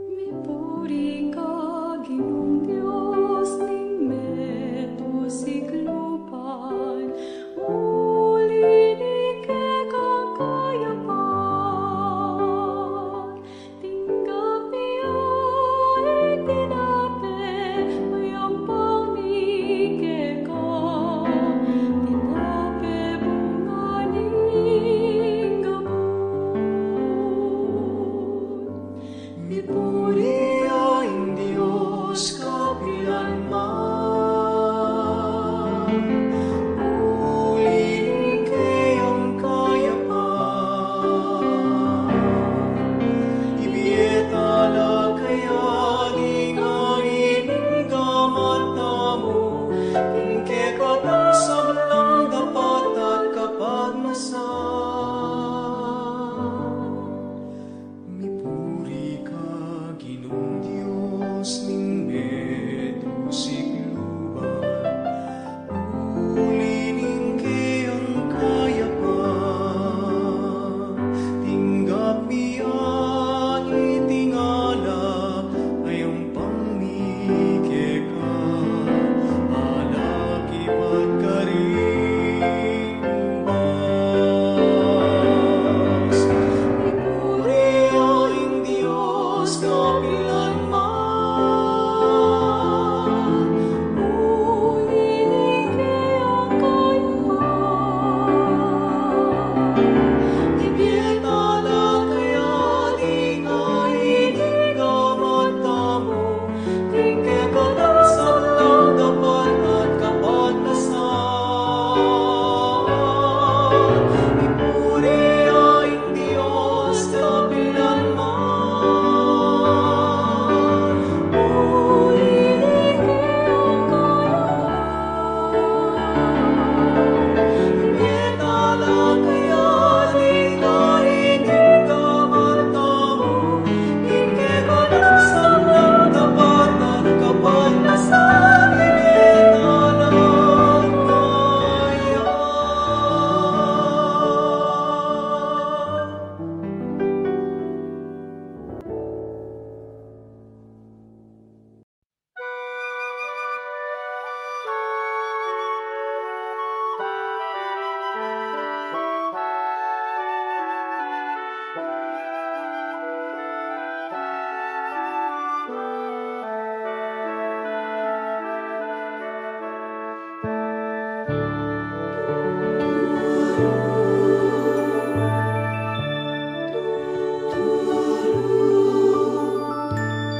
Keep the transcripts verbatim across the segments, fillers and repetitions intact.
Mipuri ka Ginung Dios ning metung sikluban, uli ning kekang kayapan. Tinggap ya ing tinape, a yampang mi keka, tinape bunga ning gabun. Mipuri ya ing Dios kapilan man, uli ning keyang kayapan. Ibie tala kaya ding ain ning gamat tamu, ing kekatang sablang dapat at kapagnasan. Mipuri ka Ginung Dios ning metung sikluban, uli ning keyang kayapan. Tinggap mi ya iting alak a yampang mi keka, alak ibat karing ubas. Mipuri ya ing Dios kapilan man, uli ning keyang kayapan. Ibie tala kaya ding ain ning gamat tamu, ing kekatang sablang dapat at kapagnasan. Mipuri ya ing Dios kapilan man, uli ning keyang kayapan. Ibie tala kaya ding ain ning gamat tamu,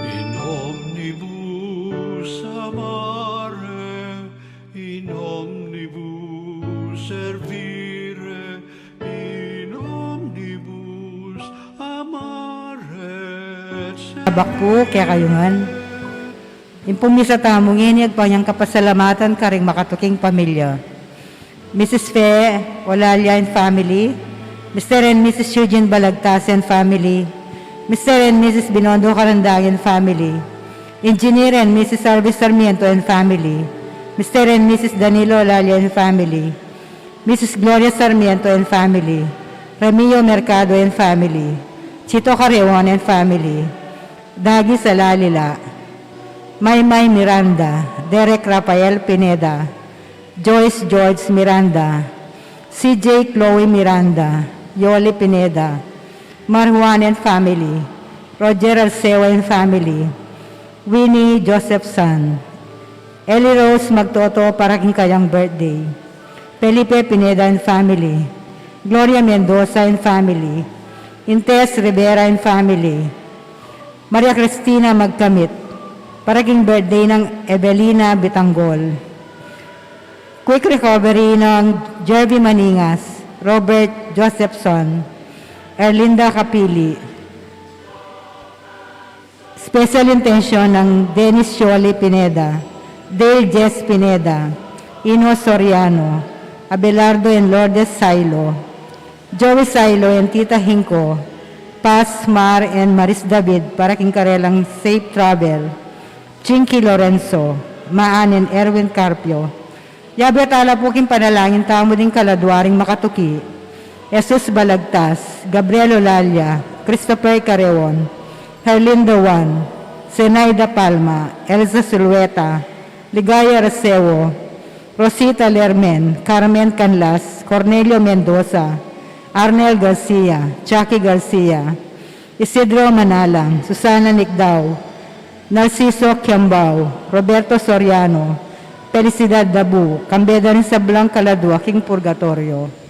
In omnibus amare, in omnibus servire, in omnibus amare, et cetera. Abak pu kekayu ngan. Ing pung misa tamu ngeni agpang yang kapasalamatan karing makatuking pamilya. Missus Fe Olalia and family, Mister and Missus Eugene Balagtas and family, Mister and Missus Binondo Karandang and family, Engineer and Missus Alvis Sarmiento and family, Mister and Missus Danilo Olalia and family, Missus Gloria Sarmiento and family, Remio Mercado and family, Chito Carreon and family, Dagi Salalila, Maymay Miranda, Derek Rafael Pineda, Joyce George Miranda, C J Chloe Miranda, Yoli Pineda, Marjuan and family, Roger Arceo and family, Winnie Josephson, Eli Rose Magtoto para king kayang birthday, Felipe Pineda and family, Gloria Mendoza and family, Intes Rivera and family, Maria Cristina Magkamit, para king birthday nang Evelina Bitanggol. Quick recovery nang Jervy Maningas, Robert Josephson, Erlinda Capili. Special intention nang Dennis Shirley Pineda, Dale Jess Pineda, Ino Soriano, Abelardo and Lourdes Sailo, Joey Sailo and Tita Hinco, Paz, Mar, and Maris David, para king karelang safe travel. Chinky Lorenzo, Maan and Erwin Carpio. Yabe tala pu king panalangin tamu ding kaladua ring makatuki: Jesus Balagtas, Gabriel Olalia, Christopher Carreon, Herlinda Juan, Zenaida Palma, Elsa Sulueta, Ligaya Arceo, Rosita Lermen, Carmen Canlas, Cornelio Mendoza, Arnel Garcia, Jackie Garcia, Isidro Manalang, Susana Nicdao, Narciso Kiambao, Roberto Soriano, Felicidad Dabu, kambe da ring sablang kaladua king purgatoryo.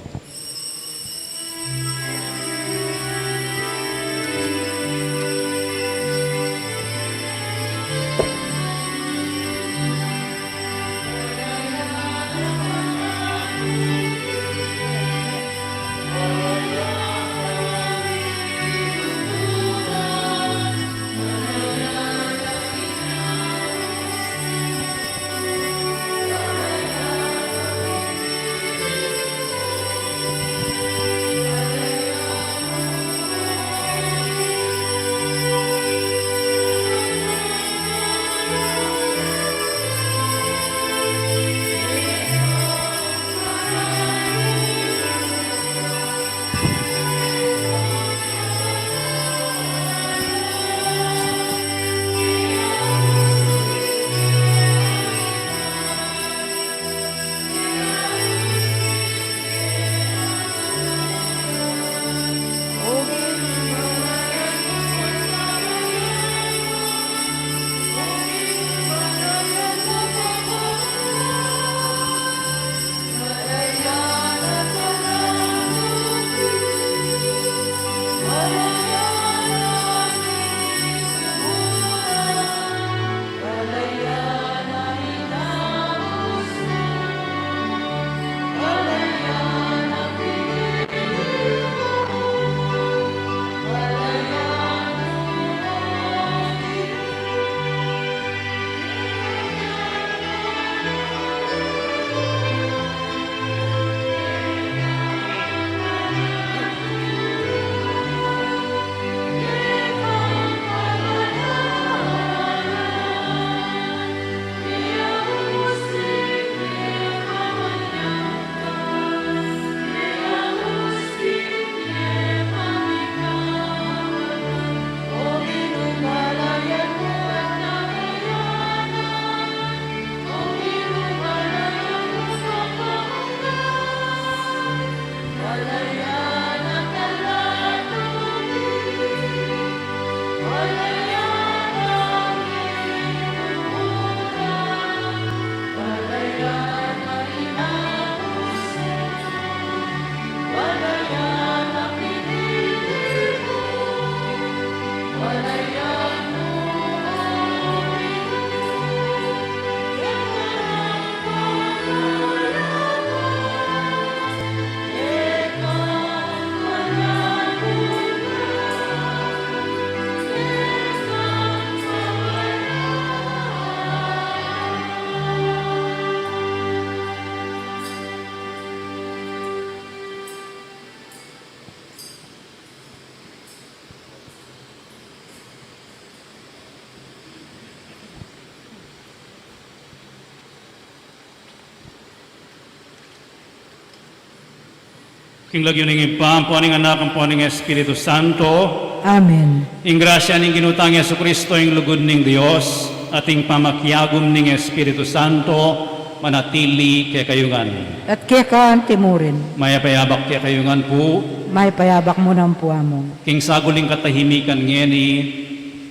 King lagyu ning Ibpa, ampo ning Anak, ampo ning Espiritu Santo. Amen. Ing grasya ning Ginu tang Jesucristo, ing lugud ning Dios, at ing pamakiagum ning Espiritu Santo, manatili kekayu ngan. At keka anti mu rin. Mayap a abak kekayu ngan pu. Mayap a abak mu naman pu, Among. King saguling katahimikan ngeni,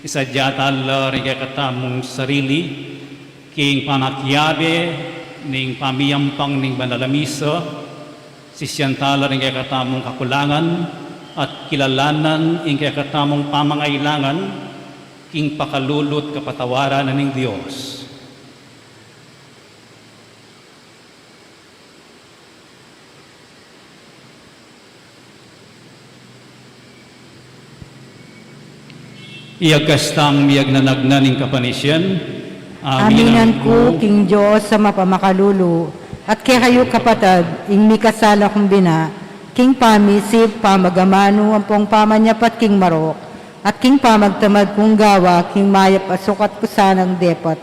isadya tala ring kekatamung sarili king pamakiabe ning pamiyampang ning banal a misa, sisian tala ring kekatamung kakulangan at kilalanan ing kekatamung pamangailangan king pakalulu at kapatawaran na ning Dios. Iyagkas tang miyagnanagnan ing kapanisian. Aminan ku king Dios a mapamakalulu, at kekayu kapatad, ing mikasala kung bina, King pamisip, pamagamanu, ampong pamanyapat king marok, at king pamagtamad kung gawa, king mayap a sukat ku sanang depat.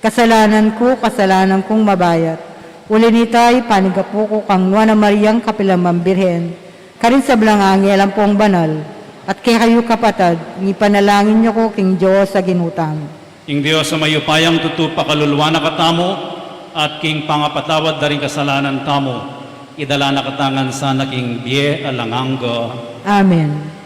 Kasalanan ku, kasalanan kung mabayat. Uli nita, ipanigapu ku kang Nuan a Mariang kapilan man Birhen, karing sablang angel ampong banal, at kekayu kapatad, ipanalangin yu ku king Dios a Ginu tamu. Ing Dios a mayupayang tutu pakaluluan na katamu, at king pangapatawad da ring kasalanan tamu, idala na katamu ngan sana king bie alang angga. Amen.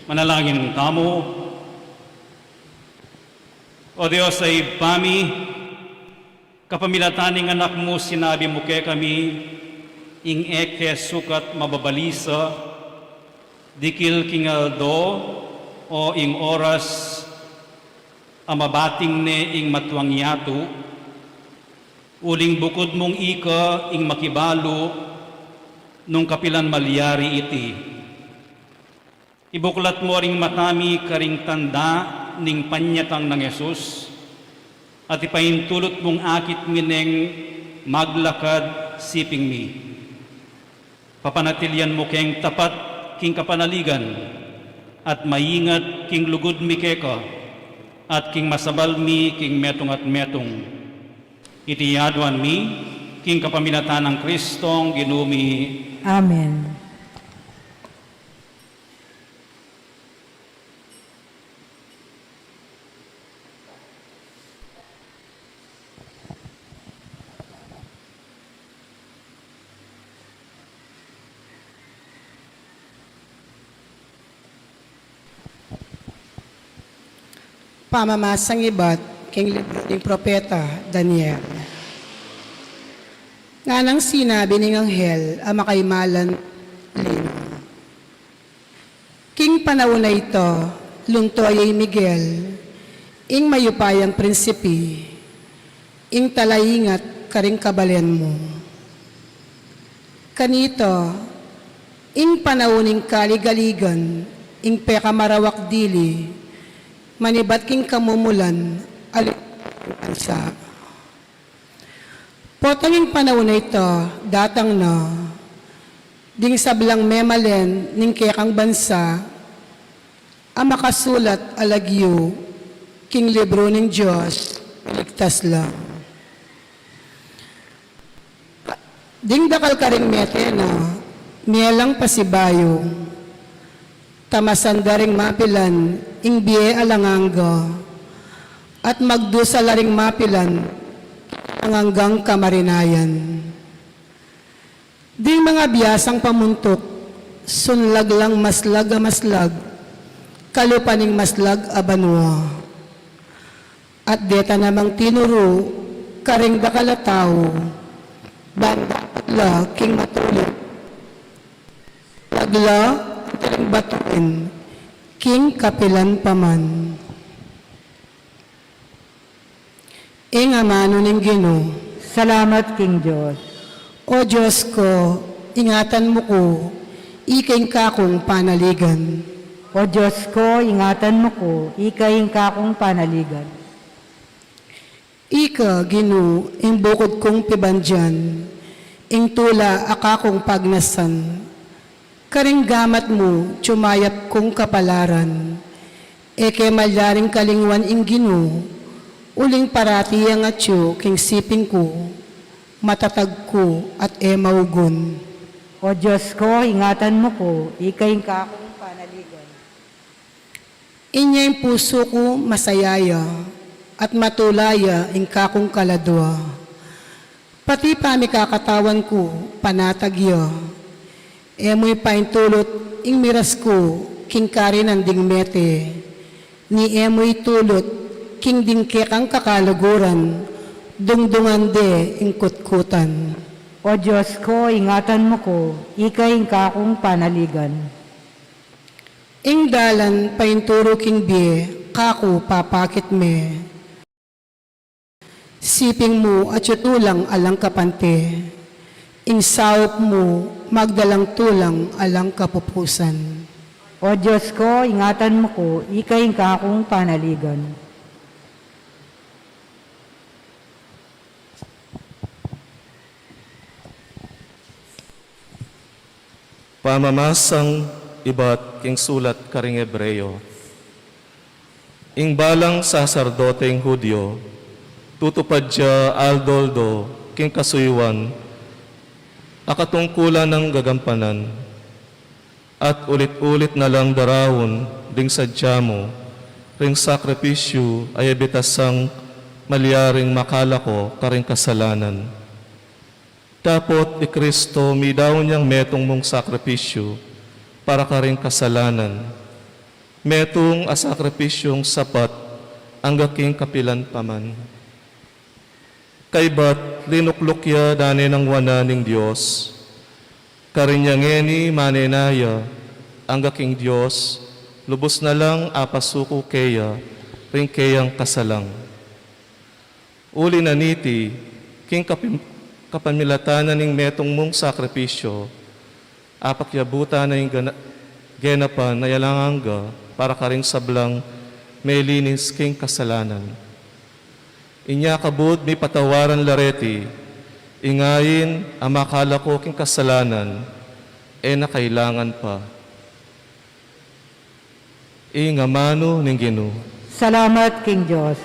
Manalangin tamu. O Dios a Ibpa mi, kapamilatan ning Anak mu sinabi mu kekami, ing e ke sukat mababalisa, dikil king aldo o ing oras a mabating ne ing matuang yatu, uling bukud mung ika ing makibalu nung kapilan malyari iti. Ibuklat mu ring mata mi karing tanda ning panyatang nang Jesus, at ipaintulut mung akit mi neng maglakad siping mi. Papanatilian mu keng tapat king kapanaligan, at maingat king lugud mi keka, at king masabal mi king metung at metung. Iti aduan mi king kapamilatan nang Kristong Ginu mi. Amen. Pamamasang ibat king libru ning propeta Daniel. Nganang sinabi ning anghel a makaimalan lino, king panaun a ita, lunto ya i Miguel, ing mayupayang prinsipi, ing talaingat karing kabalen mu. Kanita, ing panaun ning kaligaligan, ing pekamarawak dili, manibat king kamumulan, ali bansa. Potang ing panaun a ita, datang na, ding sablang memalen ning kekang bansa, a makasulat a lagyu king libru ning Dios, ligtas la. Ding dakal karing mete na, mielang pasibayu, tamasan da ring mapilan ing bie alang angga, at magdusa la ring mapilan alang anggang kamarinayan. Ding mangabiasang pamuntuk, sunlag lang maslag a maslag, kalupa ning maslag a banua. At deta namang tinuru karing dakal a tau, ban dapat la king matulid, lagla karing batuin king kapilan pa man. Ing amanu ning Ginu. Salamat king Dios. O Dios ku, ingatan mu ku, ika ing kakung panaligan. O Dios ku, ingatan mu ku, ika ing kakung panaligan. Ika, Ginu, ing bukud kung pibandian, ing tula a kakung pagnasan. Karing gamat mu, tiyumayap kung kapalaran. E ke malyaring kalingwan ing Ginu, uling parati yang atyu king siping ku, matatag ku at e maugun. O Dios ku, ingatan mu ku, ika ing kakung panaligan. Inya ing pusu ku masaya ya, at matula ya ing kakung kaladua. Pati pamikakatawan ku, panatag ya. E mu ipaintulut ing miras ku king karinan ding mete, ni e mu itulut king ding kekang kakaluguran, dungdungan de ing kutkutan. O Dios ku, ingatan mu ku, ika ing kakung panaligan. Ing dalan painturu king bie, kaku papakit me. Siping mu atyu tulang alang kapante, ing saup mu magdalang tulang alang kapupusan. O Dios ku, ingatan mu ku, ika ing kakung panaligan. Pamamasang ibat king sulat karing Hebreo. Ing balang saserdoteng Judio, tutupad ya aldo-aldo king kasuyuan a katungkulan nang gagampanan, at ulit-ulit na lang daraun ding sadya mu ring sakripisyu a e bitasang malyaring makalako karing kasalanan. Dapot i Kristo midaun yang metung mung sakripisyu para karing kasalanan, metung a sakripisyung sapat angga king kapilan pa man. Kaybat linukluk ya dane nang wanan ning Dios, karin ya ngeni manenaya angga king Dios, lubus na lang apasuku keya ring keyang kasalang. Uli na niti, king kapim-, kapamilatan na ning metung mung sakripisyu, apakyabutan na ing gana-, genapan a alang angga para karing sablang melinis king kasalanan. Inya kabud mipatawaran la reti, ing ain a makalako king kasalanan, e na kailangan pa. Ing amanu ning Ginu. Salamat king Dios.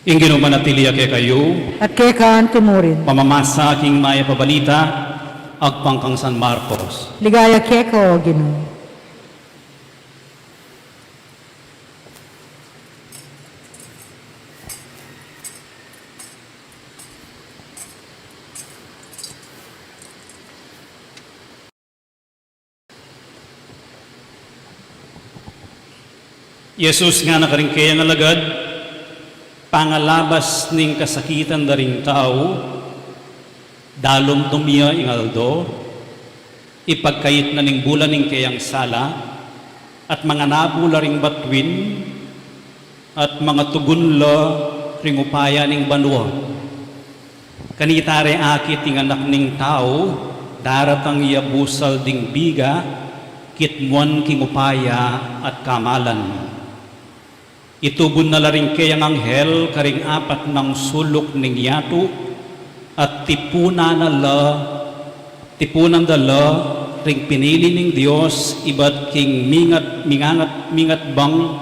Ing Ginu manatili ya kekayu. At keka antimurin. Pamamasa king Mayap a Balita agpang kang San Marcos. Ligaya keka, O Ginu. Jesus ngana karing keyang alagad, pangalabas ning kasakitan da ring tau, dalumdum ya ing aldo, ipagkait na ning bula ning keyang sala, at manganabu la ring batuin, at mangatugun la ring upaya ning banua. Kanita re akit ing Anak ning Tau, daratang ya busal ding biga, kitmuan king upaya at kamalan. Itubud na la ring keyang anghel karing apat nang suluk ning yatu, at tipunan na la, tipunan da la ring pinili ning Dios ibat king mingat, mingangat, mingat bang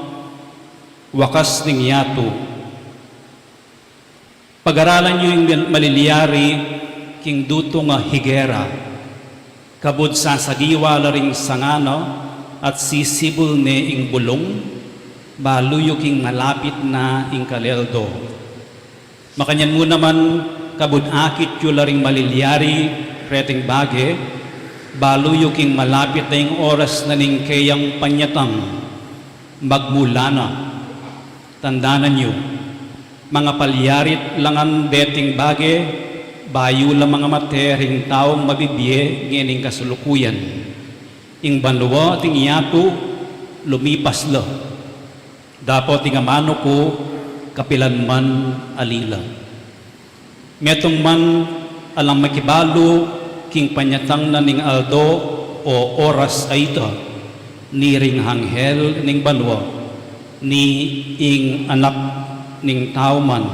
wakas ning yatu. Pagaralan yu ing mal-, malilyari king dutung a higera, kabud sasagiwa la ring sanga na at sisibul ne ing bulung, balu yu king malapit na ing kaleldo. Makanyan mu naman, kabud akit yu la ring malilyari reting bage, balu yu king malapit na ing oras na ning keyang panyatang, magmula na. Tandanan yu, mangapalyari't la ngan deting bage, bayu la mangamate ring taung mabibie ngening kasulukuyan. Ing banua at ing yatu lumipas la. Dapot ing amanu ku kapilan man ali la. Metung man alang makibalu king panyatang na ning aldo o oras a ita, ni ring anghel ning banua, ni ing Anak ning Tau man.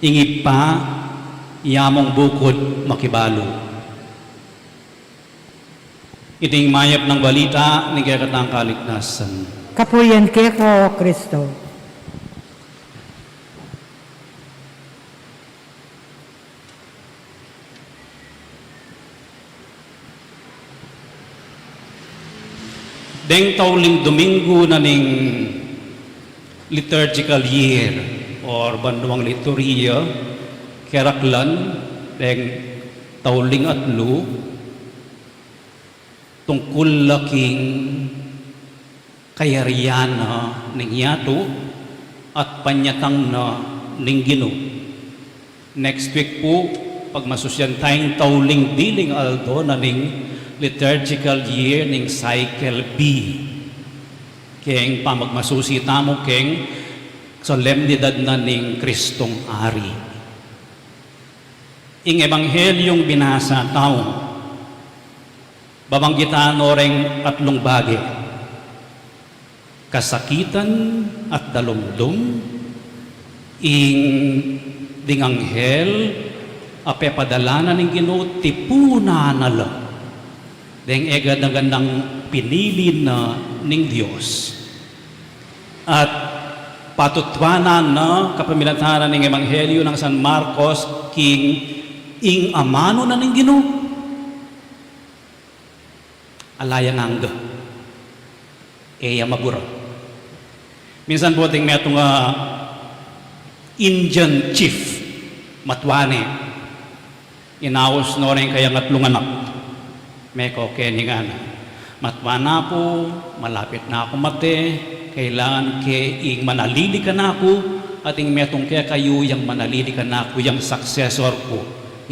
Ing Ibpa ya mung bukud makibalu. Iti ing mayap nang balita ning kekatang kaligtasan. Kapurian keka, O Kristo. Deng tauling Domingo na ning liturgical year or banuang liturhiya, keraklan, deng tauling atlu, tungkul la king kayarian na ning yatu at panyatang na ning Ginu. Next week pu, pagmasusian taya ing tauling diling aldo na ning liturgical year ning cycle B. Keng pamagmasusi tamu keng solemnidad na ning Kristong Ari. Ing Ebanghelyung binasa tamu, babanggitan no reng atlung bage: kasakitan at dalumdum, ing ding anghel a pepadala na ning Ginu, tipunan na la deng e gana-ganang pinili na ning Dios. At patutuanan na kapamilatan na ning Ebanghelyo nang San Marcos king ing amanu na ning Ginu, ala yang angga. E ya magura. Minsan pu ating metung a Indian chief, matua ne. Inaus no reng kayang atlung anak. Meko keni ngana, "Matua na ku, malapit na kung mate, kailangan ke ing manalili kanaku, at ing metung kekayu yang manalili kanaku, yang successor ku.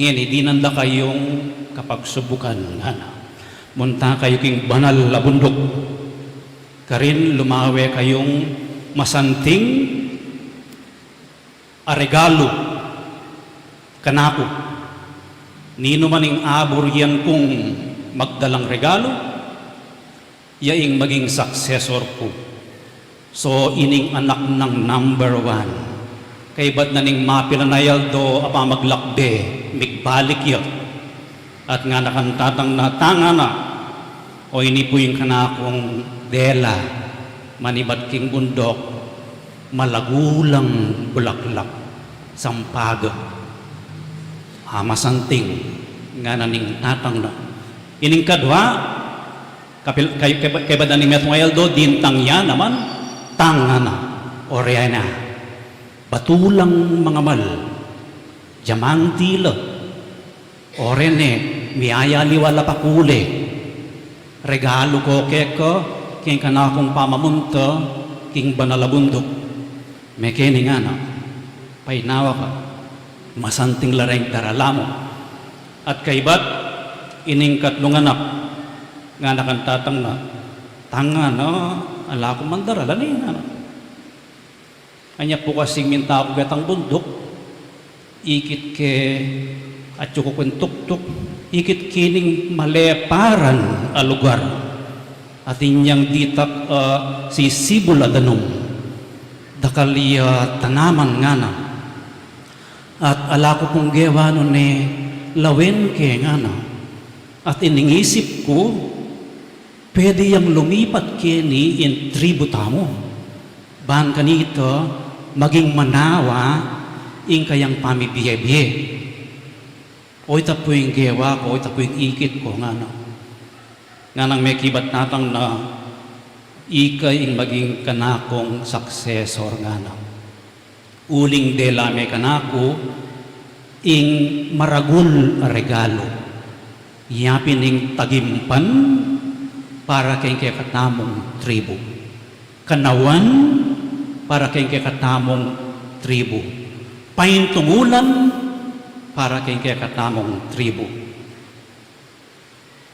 Ngeni, dinan da kayung kapagsubukan," ngana. "Munta kayu king banal a bunduk. Karin lumawe kayung masanting a regalu kanaku. Ninu man ing aburian kung magdalang regalu, ya ing maging successor ku." So, ining anak nang number one, kaybat na ning mapilan a aldo a pamaglakbe, migbalik ya. At ngana kang tatang na, "Tangana, o ini pu ing kanakung dela manibat king bunduk, malagulang bulaklak, sampaga. A, masanting, ngana ning tatang na. Ining kadwa, kapil-, kay-, kay-, kaybat na ning metung a aldo, dintang ya naman, tang, ngana, o reyna. Batulang mangamal, diamante la, o rene, miyayaliwa la pakule. Regalu ko keka, king kanakung pamamunta king banal a bunduk. Mekeni, ngana, painawa ka, masanting la reng darala mu. At kaybat, ining katlung anak, ngana kang tatang na, tang, ngana, ala ku mang darala ne, ngana. Anya pu kasing minta ku ketang bunduk, ikit ke atyu ku keng tuktuk, ikit ke ning maleparan a lugar. At inyang ditak, a, sisibul a danum, dakal ya tanaman, ngana. At ala ku pung gewa nune lawen ke, ngana. At ining isip ku, pwede yang lumipat keni ing tribu tamu. Ban kanita, maging manawa ing kayang pamibie-bie. Oyta pu ing gewa ku, oyta pu ing ikit ku, ngana. Nganang mekibat tatang na, ika ing maging kanakung successor, ngana. Uling dela me kanaku ing maragul a regalu. Yapin ing tagimpan para keng kekatamung tribu. Kanawan para keng kekatamung tribu. Paintungulan para keng kekatamung tribu.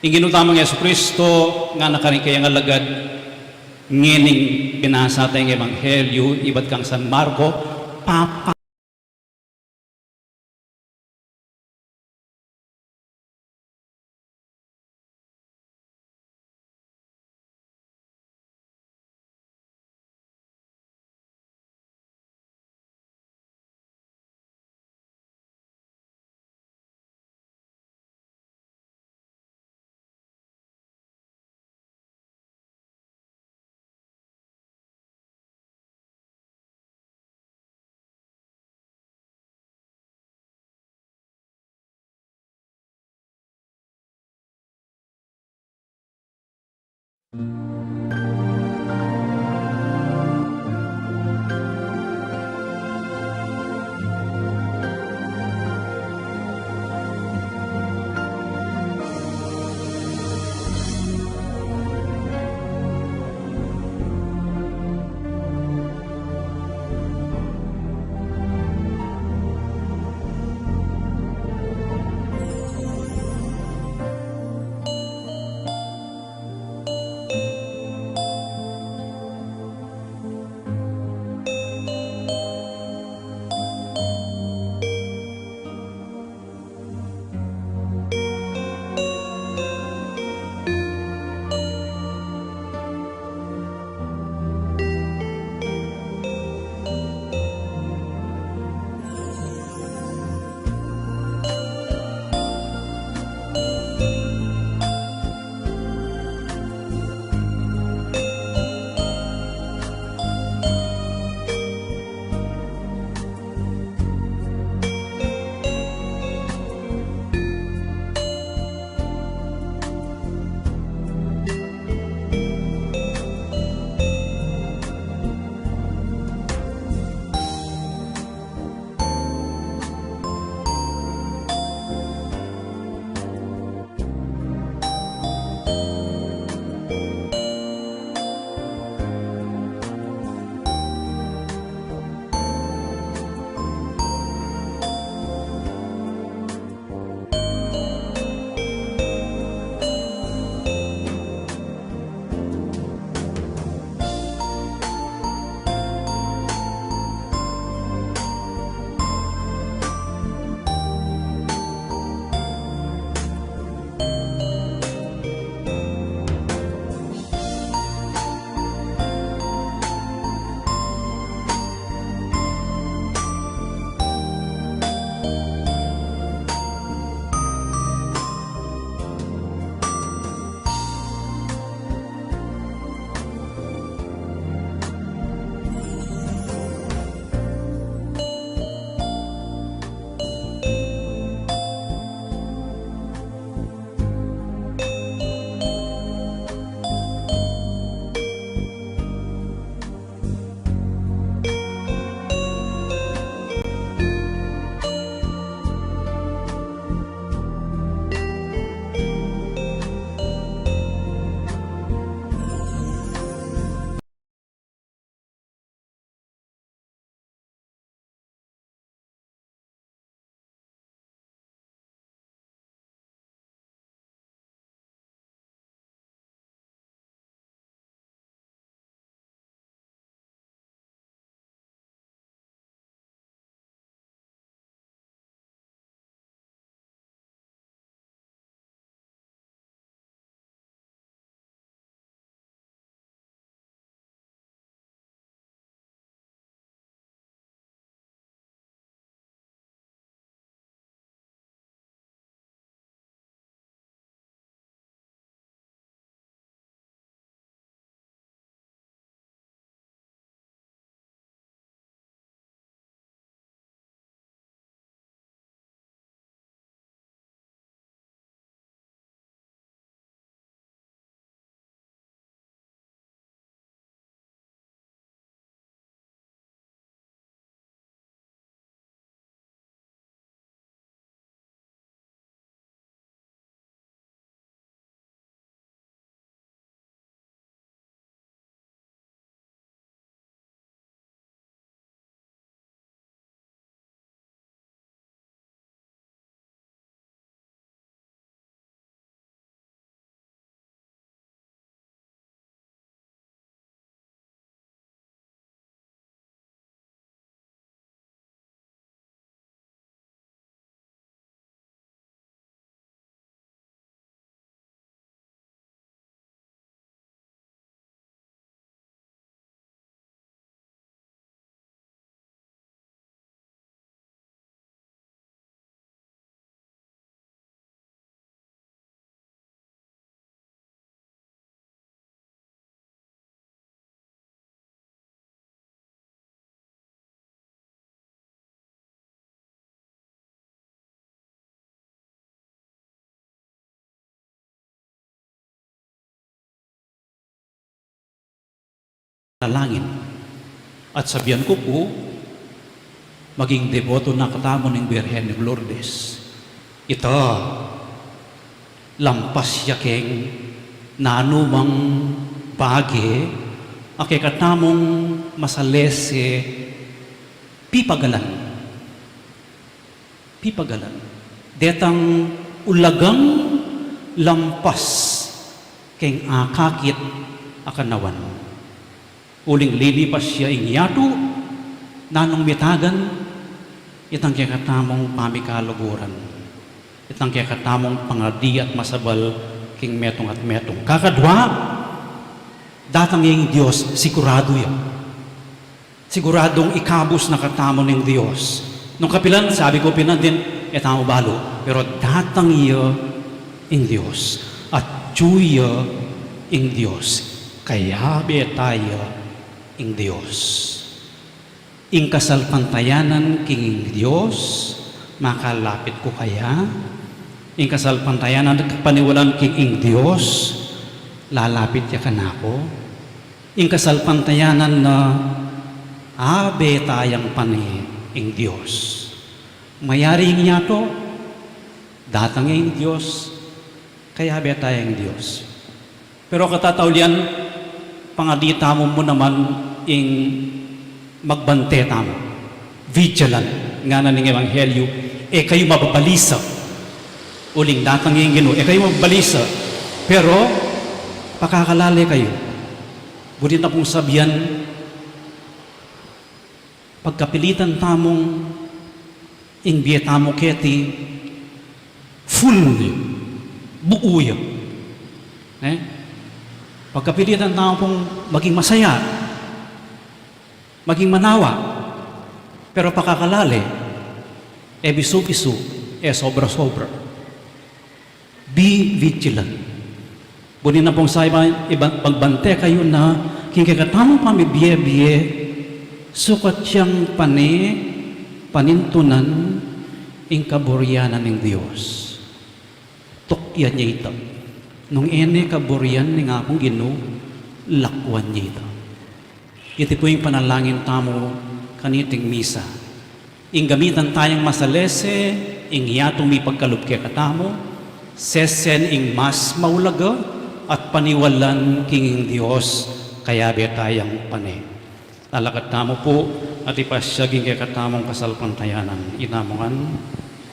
Ing Ginu tamung Jesucristo, ngana karing kayang alagad, ngening binasa tang Ebanghelyo ibat kang San Marco, papa panalangin. At sabian ku pu, maging deboto na katamu ning Birhen ning Lourdes. Ita, lampas ya keng nanu mang bage a kekatamung masalese pipagalan. Pipagalan. Detang ulagang lampas keng akakit a kanawan. Uling lilipas ya ing yatu, nanung mitagan, itang kekatamung pamikaluguran, itang kekatamung pangadi at masabal king metung at metung. Kakadwa, datang ing Dios, siguradu ya. Siguradung ikabus na katamu ning Dios. Nung kapilan, sabi ku pin, e tamu balu. Pero datang ya ing Dios. Atyu ya ing Dios. Kayabe ta ya ing Dios. Ing kasalpantayanan king Dios, makalapit ku kaya? Ing kasalpantayanan paniwalan king Dios, lalapit ya kanaku? Ing kasalpantayanan na abe tayang pane ing Dios. Mayari ing yatu, datang ing Dios, kayabe taya ing Dios. Pero katataulian, pangadi tamu mu naman ing magbante tamu. Vigilant, ngana ning Ebanghelyo, e kayu mababalisa. Uling datang ing Ginu, e kayu mababalisa. Pero, pakakalale kayu. Bunit na pung sabian, pagkapilitan tamung ing bie tamu keti full ya, buu ya. Eh? Pagkapilitan tamu pung maging masaya, maging manawa, pero pakakalale, e bisu-bisu, e sobra-sobra. Be vigilant. Bunit na pung sabi, iba-, magbante kayu na king kekatamung pamibie-bie, sukat yang pane, panintunan ing kaburian ning Dios. Tukyan ya ita. Nung e ne kaburian ning Apung Ginu, lakwan ya ita. Iti pu ing panalangin tamu kaniting misa. Ing gamitan tayang masalese ing yatung mipagkalub kekatamu, sesen ing mas maulaga at paniwalan king Dios, kayabe tayang pane. Lalakad tamu pu at ipasyag ing kekatamung kasalpantayanan. Itamu ngan.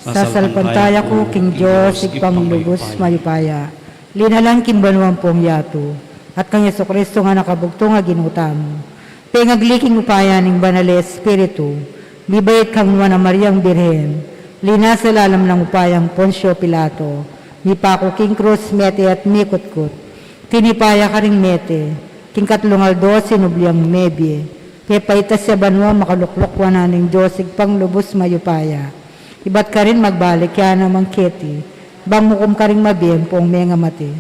Sasalpantaya ku king Dios, Ibpang lubus mayupaya, linalang king banua ampong yatu, at kang Jesucristo a anak a bugtung a Ginu tamu, pengagli king upaya ning Banal a Espiritu, mibait kang Nuan a Mariang Birhen, linasa lalam nang upaya nang Poncio Pilato, mipaku king krus, mete at mikutkut, tinipa ya karing mete, king katlung aldo sinubli yang mebie, pepaitas ya banua, makalukluk wanan ning Dios Ibpang lubus mayupaya. Ibat karin magbalik ya naman keti, bang mukum karing mabie ampong mengamate.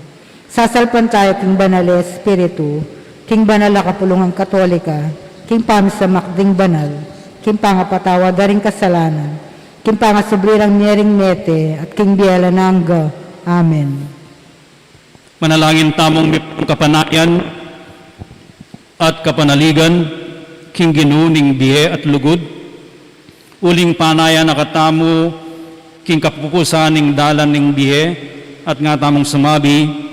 Sasalpantaya king Banal a Espiritu, king banal a kapulungan Katolika, king pamisamak ding banal, king pangapatawad da ring kasalanan, king pangasubli rang mie ring mete, at king bie alang angga. Amen. Manalangin tamung mipangkapanayan at kapanaligan king Ginu ning bie at lugud, uling panayan na katamu king kapupusan ning dalan ning bie, at nga tamung sumabi,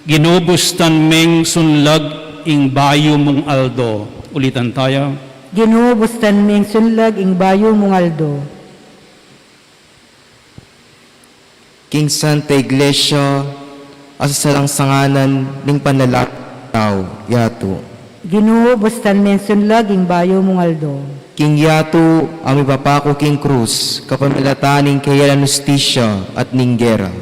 Ginu, bustan meng sunlag ing bayu mung aldo. Ulitan taya. Ginu, bustan meng sunlag ing bayu mung aldo. King Santa Iglesia, a sasalangsanganan ning panalangin tau, yatu. Ginu, bustan meng sunlag ing bayu mung aldo. King yatu a mipapaku king krus, kapamilatan ning kayalan, hustisya, at ning gera.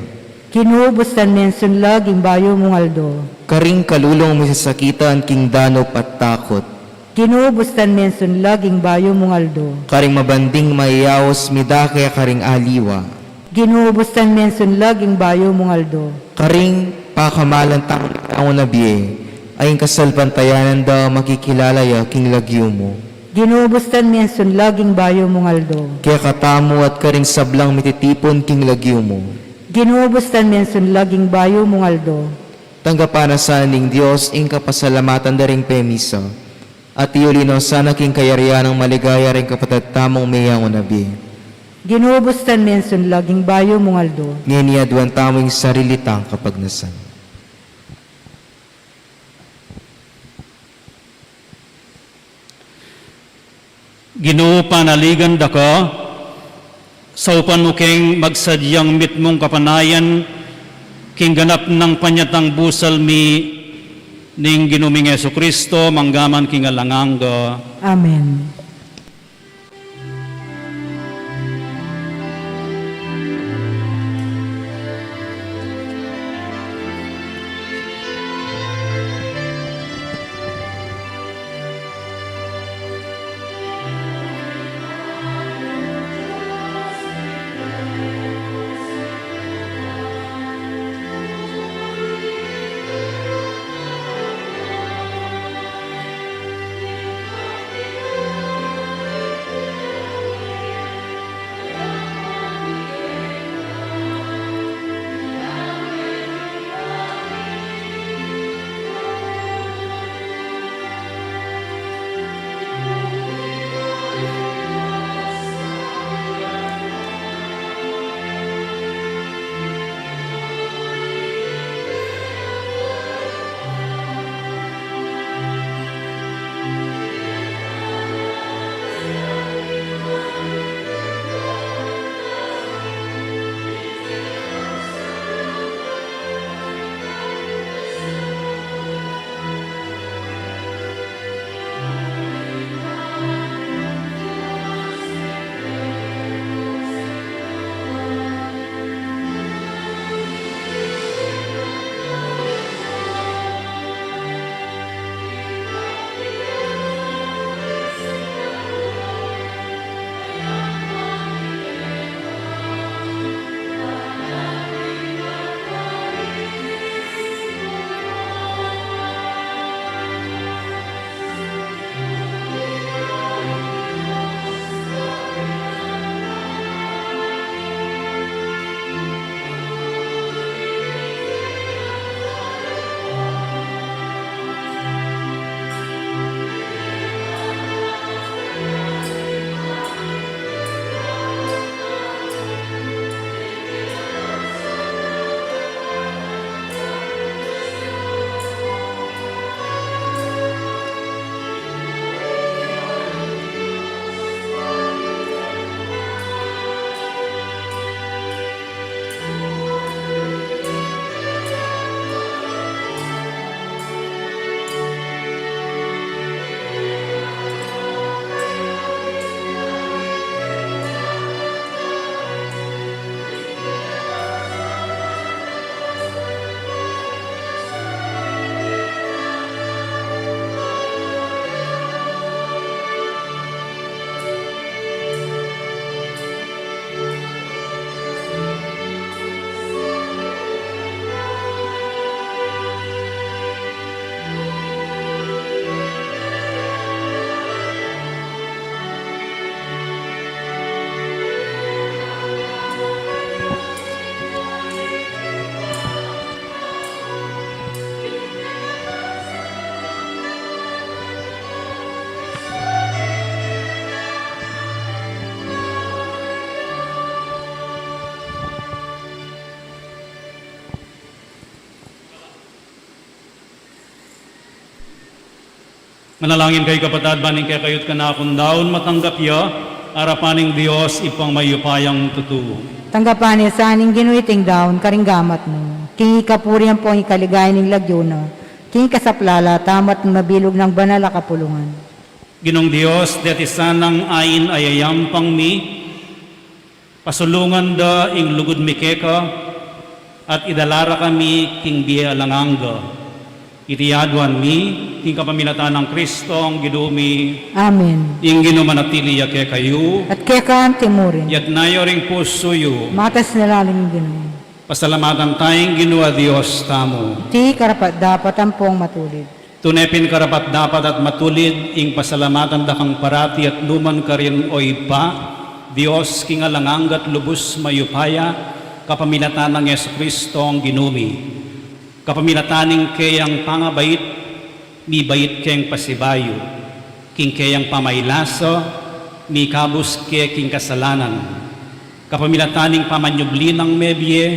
Ginu, bustan meng sunlag ing bayu mung aldo. Karing kalulung misasakitan king danup at takut. Ginu, bustan meng sunlag ing bayu mung aldo. Karing mabanding mayayaus midake karing aliwa. Ginu, bustan meng sunlag ing bayu mung aldo. Karing pakamalan tang tamu na bie, a ing kasalpantayanan da makikilala ya king lagyu mu. Ginu, bustan meng sunlag ing bayu mung aldo. Kekatamu at karing sablang mititipun king lagyu mu. Ginu, bustan meng sunlag ing bayu mung aldo. Tanggapan na sa ning Dios ing kapasalamatan da ring pemisa. At iuli no sana king kayarian nang maligaya ring kapatad tamung meyang unabi. Ginu, bustan me ing sunlag king bayu mung aldo. Ngeni aduan tamu ing sarili tang kapagnasan. Ginu, panaligan da ka, saupan mu keng magsadyang mitmung kapanayan, king ganap nang panyatang busal mi ning Ginu ming Jesucristo, mangga man king alang angga. Amen. Manalangin kayu, kapatad, ban ing kekayu't kanakung daun matanggap ya arapan ning Dios Ibpang mayupayang tutu. Tanggapan na sa ning Ginu iting daun karing gamat mu, king kapurian ampong king kaligayan ning lagyu na, king kasaplalan tamu at mabilug nang banal a kapulungan. Ginung Dios, deti sanang ain a yayampang mi, pasulungan da ing lugud mi keka, at idala ra kami king bie alang angga. Iti aduan mi king kapamilatan nang Kristong Ginu mi. Amen. Ing Ginu manatili ya kekayu. At keka anti mu rin. Itas yu ring pusu yu. Matas na la ring Ginu. Pasalamatan taya ing Ginu a Dios tamu. Iti karapat-dapat ampong matulid. Tune pin karapat-dapat at matulid ing pasalamatan da kang parati at nu man karin, O Ibpa, Dios king alang angga't lubus mayupaya, kapamilatan nang Jesucristong Ginu mi. Kapamilatan ning keyang pangabait, mibait keng pasibayu. King keyang pamailasa, mikabus ke king kasalanan. Kapamilatan ning pamanyubli nang mebie,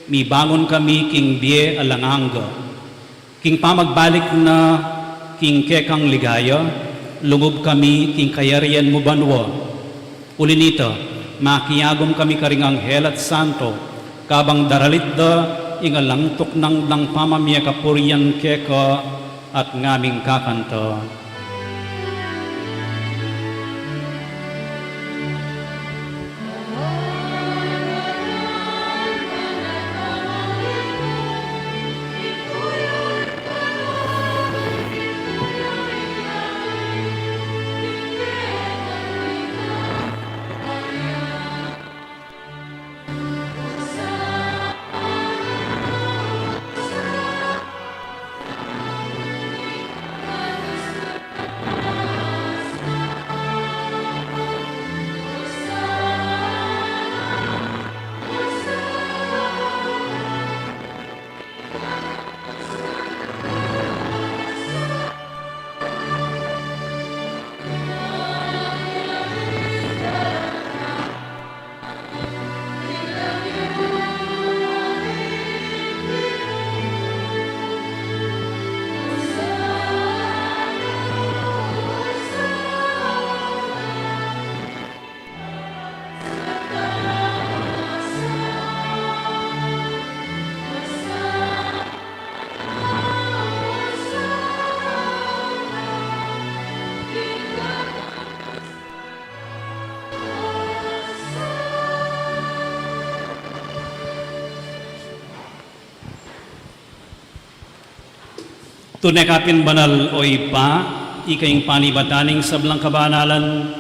mibangun kami king bie alang angga. King pamagbalik na king kekang ligaya, lungub kami king kayarian mu banua. Uli nita, makiagum kami karing anghel at santo, kabang daralit da ing alang tuknang dang pamamie kapurian keka at ngaming kakanta. Tune ka pin banal, o Ibpa, ika ing panibatan ning sablang kabanalan,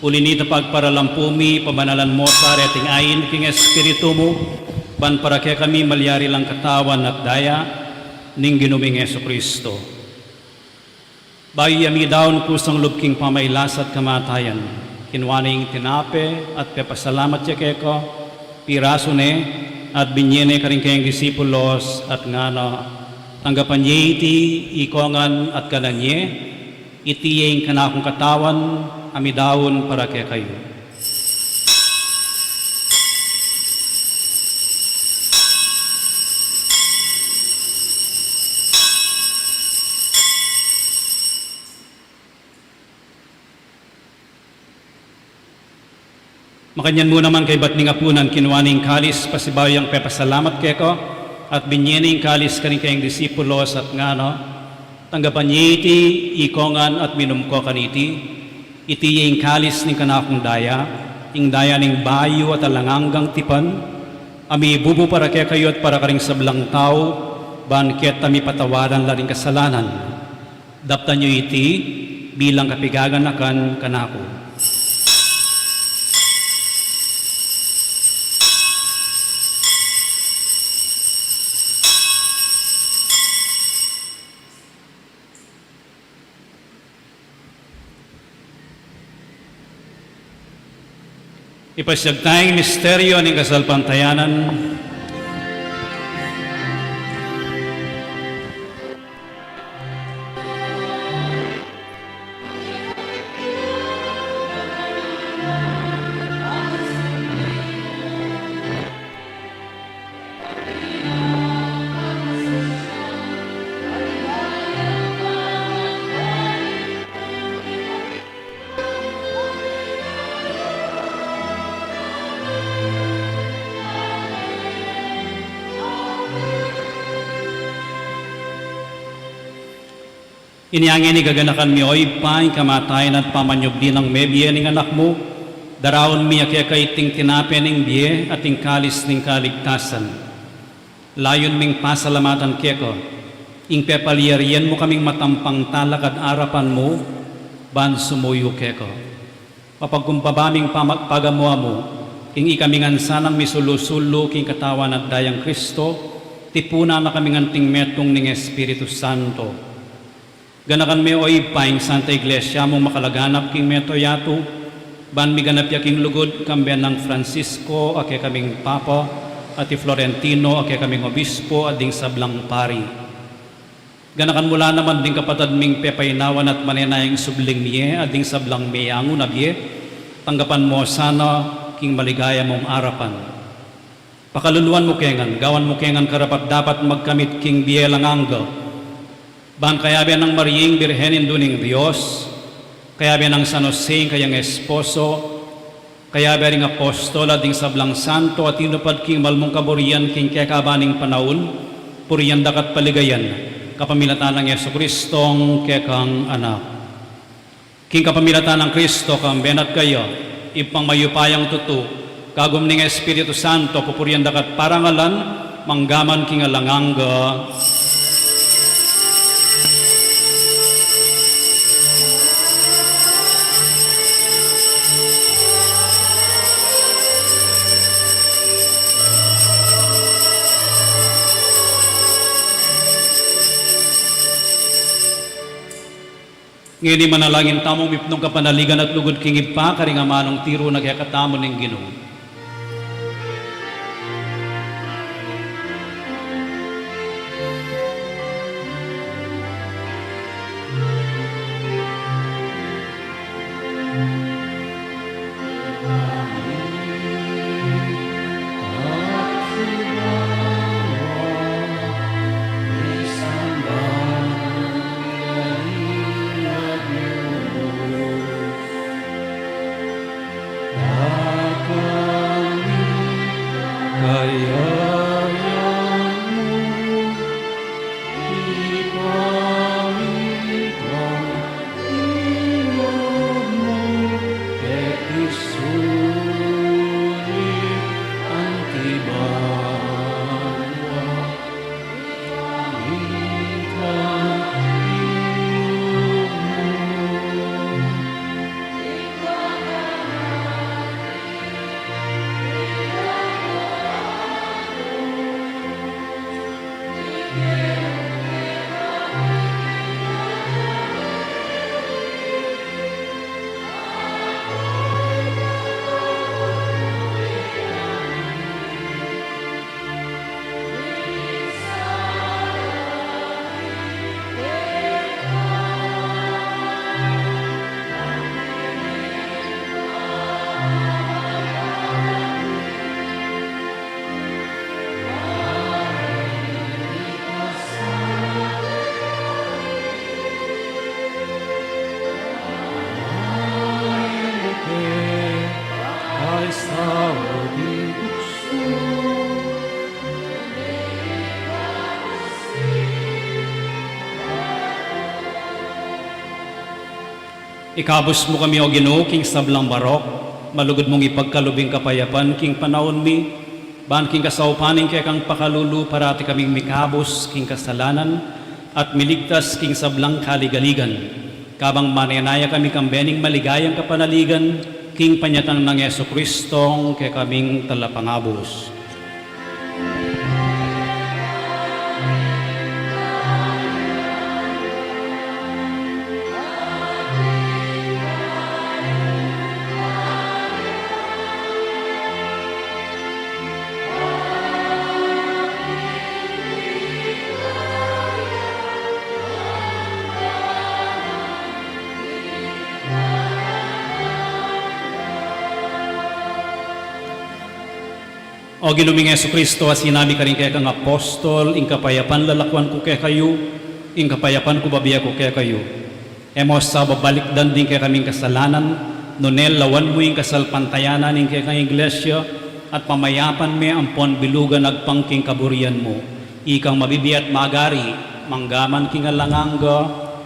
uli nita pagparalampu mi, pabanalan mo sa reting ain king Espiritu mu, ban para kekami malyari lang katawan at daya ning Ginu ming Jesucristo. Bayu ya midaun kusang lub king pamailas at kamatayan, kinua ne ing tinape at pepasalamat ya keka, pirasu ne at binie ne karing kayang disipulos at ngana: Tanggapan ye iti ikongan at kanan ye, iti ya ing kanakung katawan a midaun para kekayu. Makanyan mu naman kaybat ning apunan, kinua ne ing kalis pasibayu yang pepasalamat keka, at binie ne ing kalis karing kayang disipulos at ngana: Tanggapan ye iti ikongan at minum ko kaniti, iti ya ing kalis ning kanakung daya, ing daya ning bayu at alang anggang tipan, a mibubu para kekayu at para karing sablang tau, ban keta mipatawaran la ring kasalanan. Daptan yu iti bilang kapigaganakan kanaku. Ipasiag taya ing misteryu ning kasalpantayanan. Inya ngeni gaganakan mi, o Ibpa, ing kamatayan at pamanyubli nang mebie ning Anak mu, daraun mi ya keka iting tinape ning bie at ing kalis ning kaligtasan. Layun ming pasalamatan keka ing pepalyarian mu kaming matampang talakad arapan mu ban sumuyu keka. Mapagkumbaba ming pama-, pagamu-amu king ikami ngan sanang misulu-sulu king katawan at dayang Kristo, tipunan na kami ngan anting metung ning Espiritu Santo. Ganakan me, o Ibpa, ing Santa Iglesia mung makalaganap king mabilug a yatu, ban miganap ya king lugud, kambe nang Francisco a kekaming Papa, at i Florentino a kekaming Obispo, at ding sablang pari. Ganakan mu la naman ding kapatad ming pepainawan at manenayang subling mie at ding sablang meangu na bie, tanggapan mu sana king maligaya mung arapan. Pakaluluan mu ke ngan, gawan mu ke ngan karapat-dapat magkamit king bie alang angga. Ban kayabe nang Mariang Birhen, Indu ning Dios, kayabe nang San Jose, ing kayang esposo, kayabe ring apostol at ding sablang santo a tinupad king mal mung kaburian king kekaban ning panaun, purian da ka at paligayan, kapamilatan nang Jesucristong kekang Anak. King kapamilatan nang Kristo, kambe na at kaya, Ibpang mayupayang tutu, kagum ning Espiritu Santo, pupurian da ka at parangalan, manggaman king alang angga. Ngeni manalangin tamu, mipnung kapanaligan at lugud king Ibpa, karing amanung tiru na kekatamu ning Ginu. Ikabus mu kami, O Ginu, king sablang marok, malugud mung ipagkalub ing kapayapan king panaun mi, ban king kasaupan ning kekang pakalulu parati kaming mikabus king kasalanan at miligtas king sablang kaligaligan. Kabang manenaya kami kambe ning maligayang kapanaligan, king panyatang nang Jesucristong kekaming Talapangabus. O Ginu ming Jesucristo, a sinabi karing kekang apostol, ing kapayapan lalakuan ku kekayu, ing kapayapan ku bibie ku kekayu. E mu sa babalikdan ding kekaming kasalanan, nune lawan mu ing kasalpantayanan ning kekang Iglesia, at pamayapan me ampon bilugan agpang king kaburian mu. Ikang mabibie at magari, manggaman king alang angga.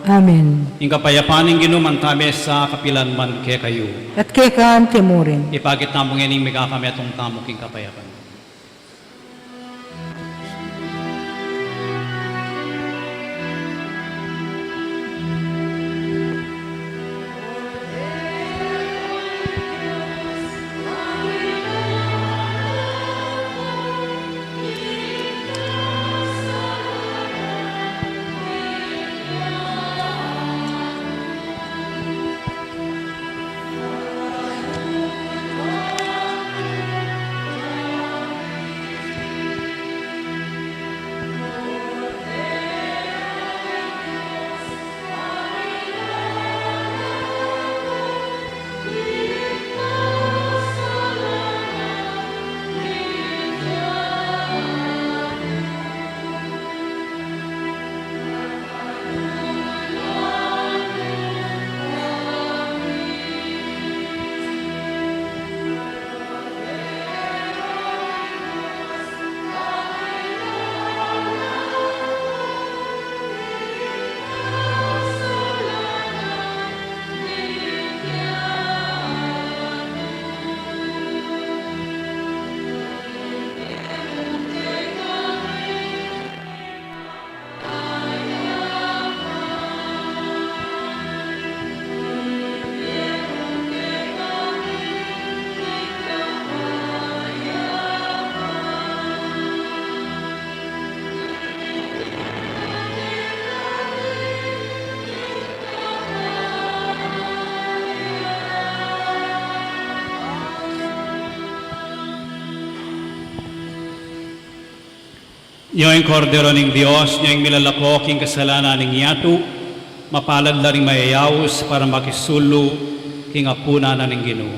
Amen. Ing kapayapan ning Ginu mantabe sa kapilan man kekayu. At keka mu rin. Ipakit tamu ngeni ing mikakametung tamu king kapayapan. Nya ing Kordero ning Dios, nya ing milalako king kasalanan ning yatu. Mapalad la ring mayayaus para makisulu king apunan na ning Ginu.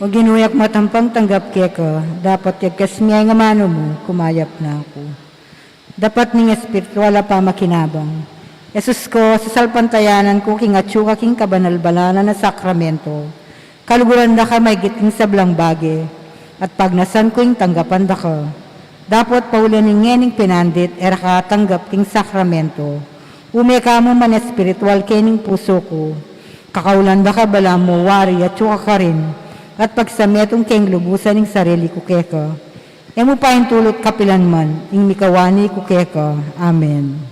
O Ginu, yak matampang tanggap keka, dapot yagkas mi ing amanu mu, kumayap na ku. Dapat ning espiritual a pamakinabang. Jesus ko, sasalpantayanan ku king atyu ka king kabanal-banalan a sakramento. Kaluguran da ka maigit king sablang bage, at pagnasan ku ing tanggapan da ka. Dapot paulian ning ngening pinandit, e ra ka tanggap king sakramento. Ume ka mu man espiritual kening pusu ku. Kakaulan da ka balamu wari atyu ka karin, at pagsametung keng lubusan ing sarili ku keka. E mu paintulut kapilan man ing mikawani ku keka. Amen.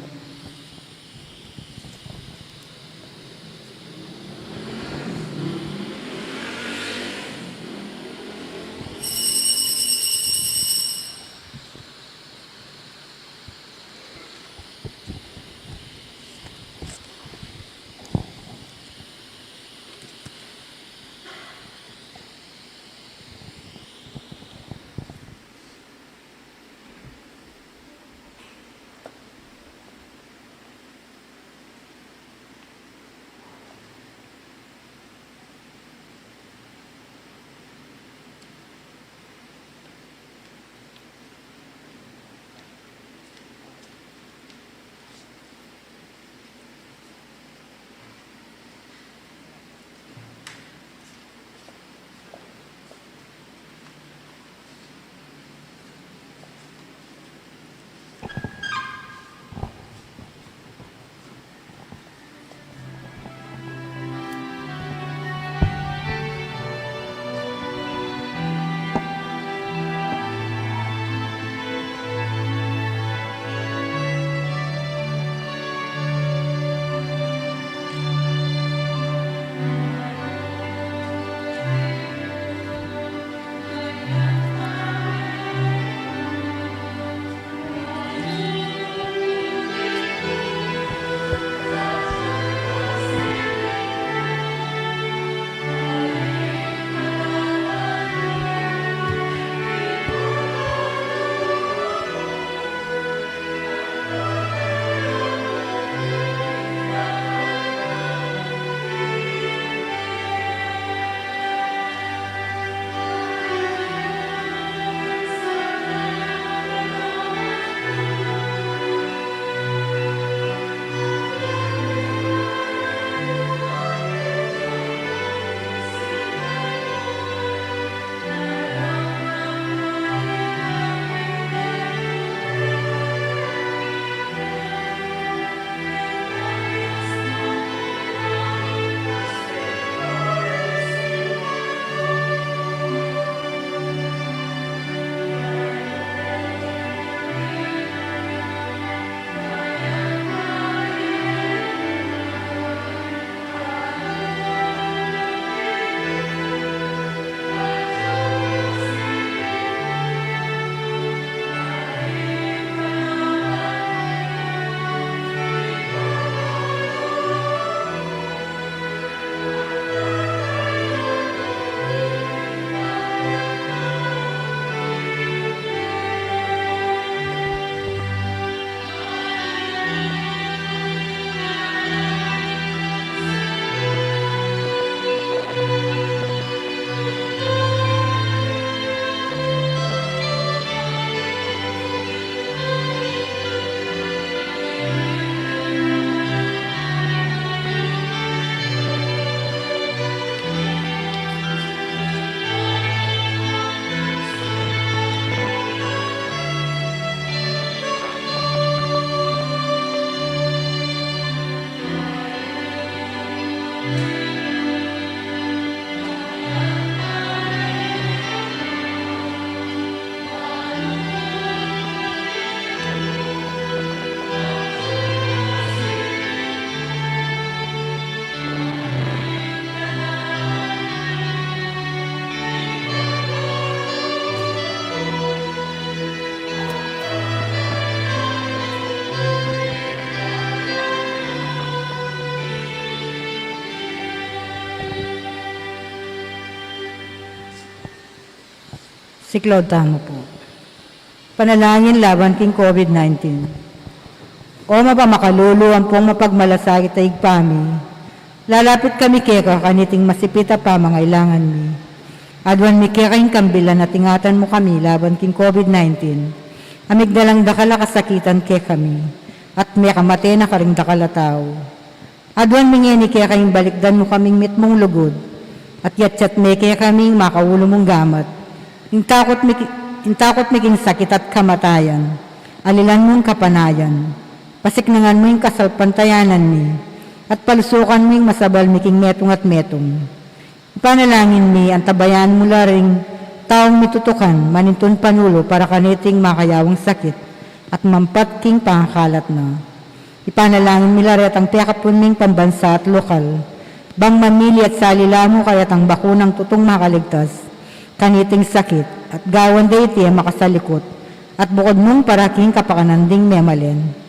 Siklaud tamu pu. Panalangin laban king COVID nineteen. O mapamakalulu ampong mapagmalasakit a Ibpa mi, lalapit kami keka kaniting masipit a pamangailangan mi. Aduan mi keka ing kambilan at ingatan mu kami laban king COVID nineteen, a migdalang dakal a kasakitan kekami, at mekamate na karing dakal a tau. Aduan mi ngeni keka ing balikdan mu kaming mitmung lugud, at yatyat me kekami ing makaulu mung gamat. Ing takut mi ki-, ing takut mi king sakit at kamatayan, alilan mung kapanayan. Pasiknangan mu ing kasalpantayanan mi, at palusukan mu ing masabal mi king metung at metung. Ipanalangin mi, antabayanan mu la ring taung mitutukan manintun panulu para kaniting makayawang sakit at mampat king pangakalat na. Ipanalangin mi la retang pekapun ming pambansa at lokal, bang mamili at salila mu karetang bakunang tutung makaligtas kaniting sakit, at gawan da iti a makasalikut at bukud mung para king kapakanan ding memalen.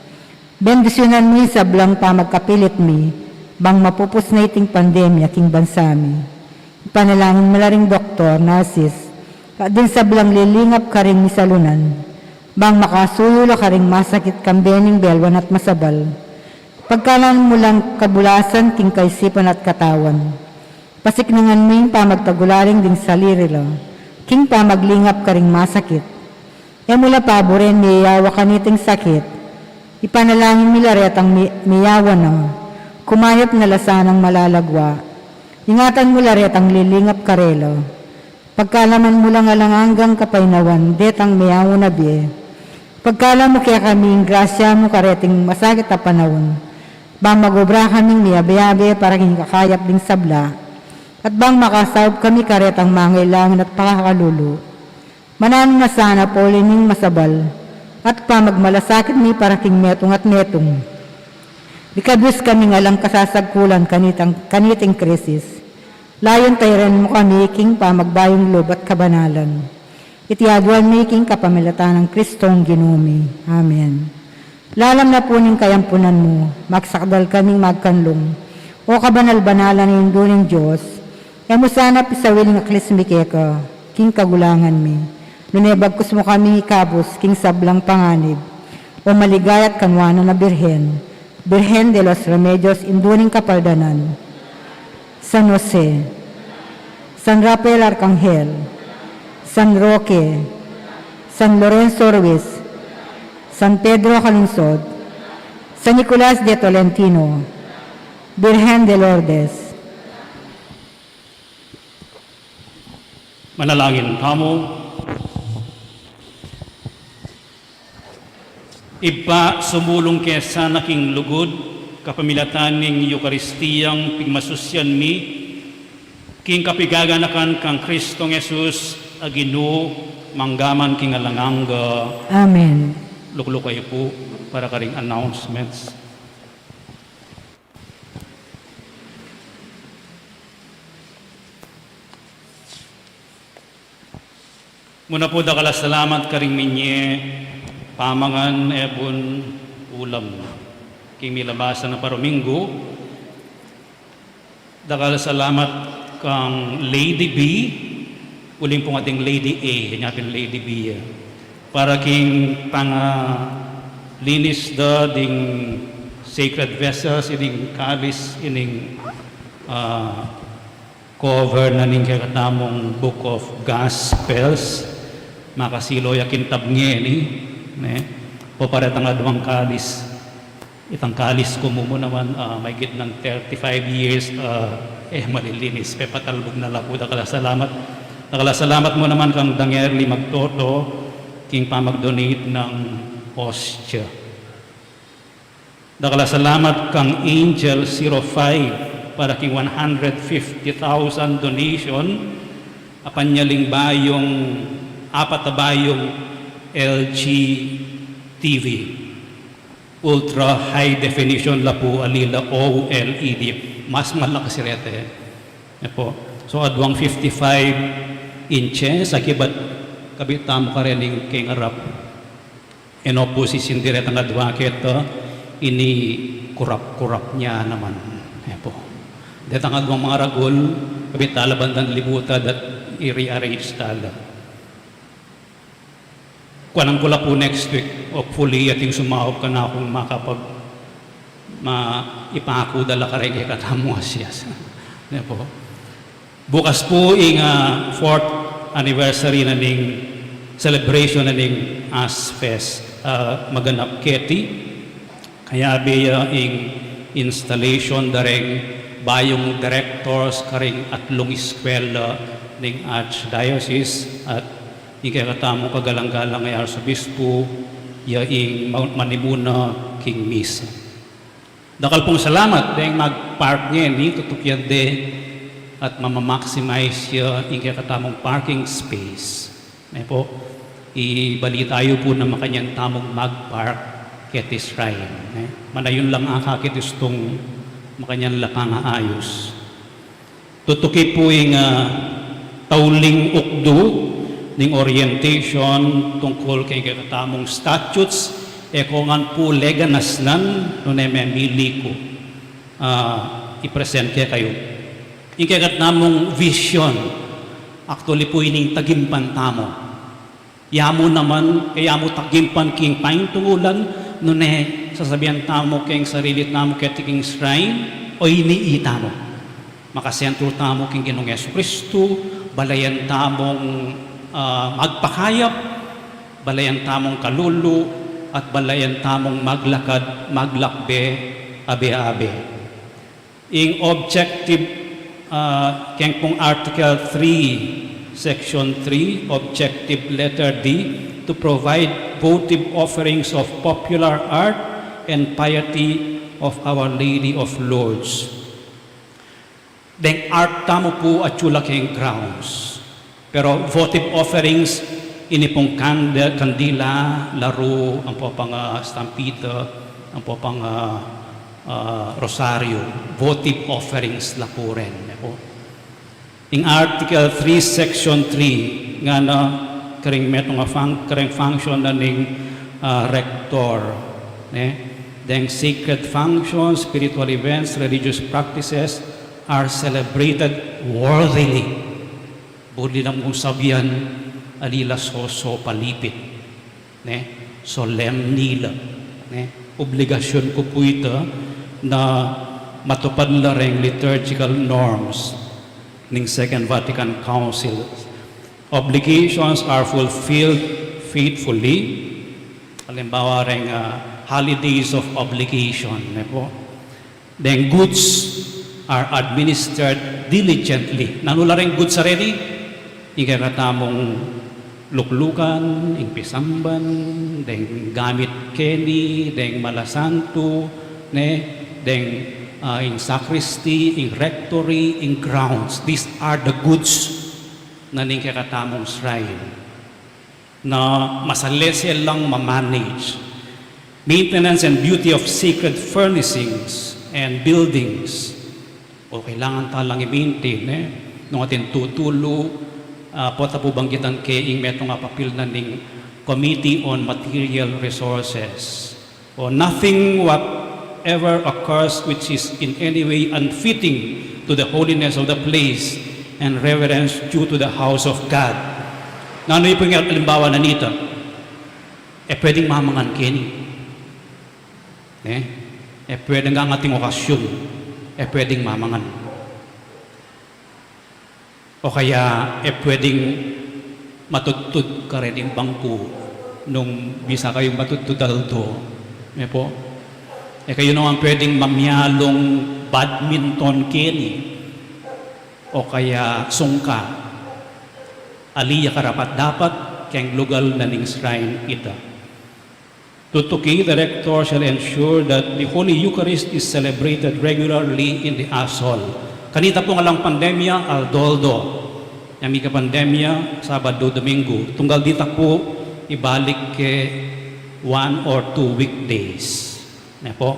Bendisyunan mu ing sablang pamagkapilit mi, bang mapupus na iting pandemya king bansa mi. Ipanalangin mu la ring doktor, nurses, at ding sablang lilingap karing misalunan, bang makasuyu la karing masakit kambe ning belwan at masabal. Pagkalan mu lang kabulasan king kaisipan at katawan. Pasiknangan mu ing pamagtagularing ding saliri la king pamaglingap karing masakit. E mu la paburen miyawa kaniting sakit. Ipanalangin mi la retang mi-, miyawa na, kumayap na la sanang malalagwa. Ingatan mu la retang lilingap karela. Pagkalaman mu lang alang anggang kapaynawan detang miyawa na bie. Pagkalam mu kekami ing grasya mu kareting masakit a panaun, bang magobra kaming miyabe-yabe para king kakayap ding sabla, at bang makasaup kami karetang mangailangan at pakakalulu. Mananu na sana poli ning masabal at pamagmalasakit mi para king metung at metung. Ikabus kaming alang kasasagkulan kanitang, kaniting krisis. Layun tairan mu kami king pamagbayung lub at kabanalan. Iti aduan mi king kapamilatan nang Kristong Ginu mi. Amen. Lalam na pu ning kayampunan mu, magsakdal kaming magkanlung, o kabanal-banalan a Indu ning Dios. E mu sana pisawil ing aklis mi keka king kagulangan mi, nune bagkus mu kaming ikabus king sablang panganib, o maligaya at kanuanan a Birhen, Birhen de los Remedios, Indu ning Kapaldanan. San Jose, San Rafael Arcangel, San Roque, San Lorenzo Ruiz, San Pedro Calungsod, San Nicolas de Tolentino, Birhen de Lourdes. Manalangin tamu. Ibpa, sumulung ke sana king lugud, kapamilatan ning Eukaristiyang pigmasusyan mi, king kapigaganakan kang Kristong Jesus a Ginu, mangga man king alang angga. Amen. Lukluk kayu pu para karing announcements. Muna pu, dakal a salamat karing minye pamangan ebun ulam king milabasan a paruminggu. Dakal a salamat kang Lady B, uling pung ating Lady A, nya pin Lady B, eh. Para king pangalinis da ding sacred vessels, ining kalis, ining, ah, cover na ning kekatamung Book of Gospels, makasilu ya king tabnge ini, ne? O para itang aduang kalis, itang kalis ku mu naman, ah, maigit nang thirty-five years, ah, e malilinis, pepatalbug na la pu. Dakal a salamat, dakal a salamat mu naman kang Dangerli Magtoto, king pamag-donate nang ostya. Dakal a salamat kang Angel zero five para king one hundred fifty thousand donation, a panyaling bayung, apat a bayung L G T V. Ultra high definition la pu, ali la O L E D. Mas malakas reta, eh. E pu. So, aduang fifty-five inches, akibat kabit tamu kareng king arap. E no pu sisindi retang adua keta, ini kurap-kurap nya naman. E pu. Detang aduang mangaragul, kabit tala bandan libutan, dat i-rearrange tala. Kuanan ku la pu next week, hopefully, ating sumaup kanakung makapag-, ma-, ipaku da la kareng kekatamung asias. Ne po? Bukas pu ing, ah, fourth anniversary na ning celebration na ning Asfest, ah, maganap keti. Kayabe ya ing installation da reng bayung directors karing atlung eskwela ning Archdiocese at ing kekatamung kagalang-galang a Arsobispo ya ing ma-, manimuna king misa. Dakal pung salamat deng mag-park ngeni, tutukian de at mama-maximize ya ing kekatamung parking space. Ne po, ibalita yu pu na makanyan tamung mag-park keti shrine, ne? Manayun lang aka keti istung makanyan la pangaayus. Tutuki pu ing, ah, tauling ukdu ning orientation tungkul keng kekatamung statutes, e ko ngan pu leganasnan nune memili ku, ah, i-present kekayu. Ing kekatamung vision, actually pu ining tagimpan tamu. Yamu naman, e yamu tagimpan king paintungulan, nune sasabian tamu keng sarili tamu keti king shrine, o ini itamu. Makasentru tamu king Ginung Jesucristo, balayan tamung, ah, magpakayap, balayan tamung kalulu, at balayan tamung maglakad, maglakbe, abe-abe. Ing objective, ah, keng pung Article three, Section three, objective letter D, to provide votive offerings of popular art and piety of Our Lady of Lourdes. Deng art tamu pu atyu la keng grounds. Pero votive offerings, ini pung kande-, kandila, laru, ampo pang, ah, stampita, ampo pang, ah, ah, rosario, votive offerings la pu ren, ne po. Ing Article three, Section three, ngana karing metung a fun-, karing function na ning, ah, rector, ne? Deng sacred functions, spiritual events, religious practices are celebrated worthily. Buri na mung sabian, ali la soso palipit, ne? Solemne la, ne? Obligasyun ku pu ita na matupad la reng liturgical norms ning Second Vatican Council. Obligations are fulfilled faithfully. Alimbawa reng, ah, holidays of obligation, ne po? Deng goods are administered diligently. Nanu la reng goods a reni? Ing kekatamung luklukan, ing pisamban, deng gamit keni, deng malasantu, ne, deng, ah, ing sacristy, ing rectory, ing grounds. These are the goods na ning kekatamung shrine na masalese lang ma-manage. Maintenance and beauty of sacred furnishings and buildings. O, kailangan ta lang i-maintain, eh. Nung atin tutulu, ah, pota pu banggitan ke ing metung a papil na ning Committee on Material Resources. O, nothing whatever occurs which is in any way unfitting to the holiness of the place and reverence due to the house of God. Nanu pu ing alimbawa na nita? E pwedeng mamangan keni. Eh? E pwedeng, ating okasyun, e pwedeng mamangan. O kaya, e pwedeng matudtud kareng bangku nung bisa kayung matudtud aldo. Ne po? E kayu naman pwedeng mamialung badminton keni. O kaya sungka. Ali ya karapat-dapat keng lugal na ning shrine ita. Tutuki, the rector shall ensure that the Holy Eucharist is celebrated regularly in the Asol. Kanita pung alang pandemya, aldo-aldo. Yang mika pandemya, Sabado, Domingo. Tunggal dita pu, ibalik ke one or two weekdays. Ne po?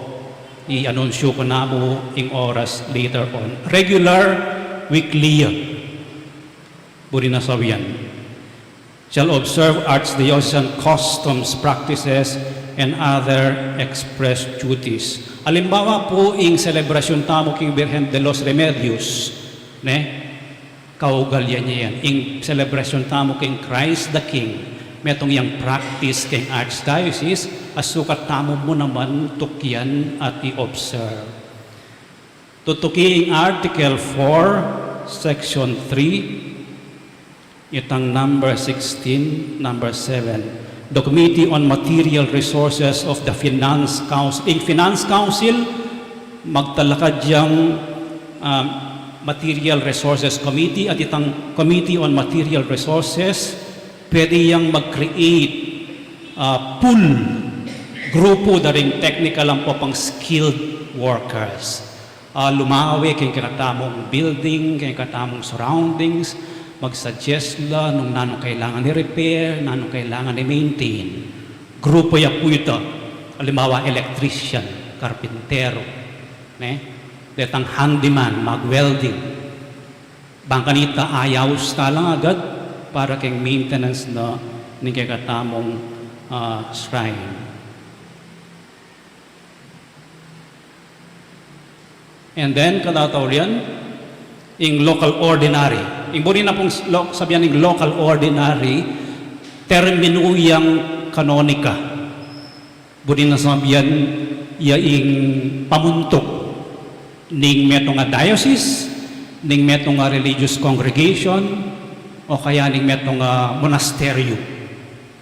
I-anunsyo ku na mu ing oras later on. Regular, weekly ya. Buri na sabian. Shall observe archdiocesan customs, practices, and other express duties. Alimbawa pu, ing selebrasyun tamu king Birhen de los Remedios, ne? Kaugalian ya yan. Ing selebrasyun tamu king Christ the King, Metung yang practice keng Archdiocese, a sukat tamu mu naman tukyan at i-observe. Tutuki ing Article four, Section three, itang number sixteen, number seven. The Committee on Material Resources of the Finance Council. Ing Finance Council, magtalakad yang, ah, Material Resources Committee at itang Committee on Material Resources, pwede yang mag-create, ah, pool, grupu da ring technical ampo pang skilled workers. Ah, lumawe keng kekatamung building, keng kekatamung surroundings, mag-suggest la nung nanung kailangan i-repair, nanung kailangan i-maintain. Grupu ya pu ita, alimawa electrician, karpintero, ne? Detang handyman, mag-welding. Bang kanita ayaus ta lang agad para keng maintenance na ning kekatamung, ah, shrine. And then, katataulian, ing local ordinary. Ing buri na pung lo-, sabian ing local ordinary, terminu yang kanonika. Buri na sabian ya ing pamuntuk ning metung a diocese, ning metung a religious congregation, o kaya ning metung a monasteryo,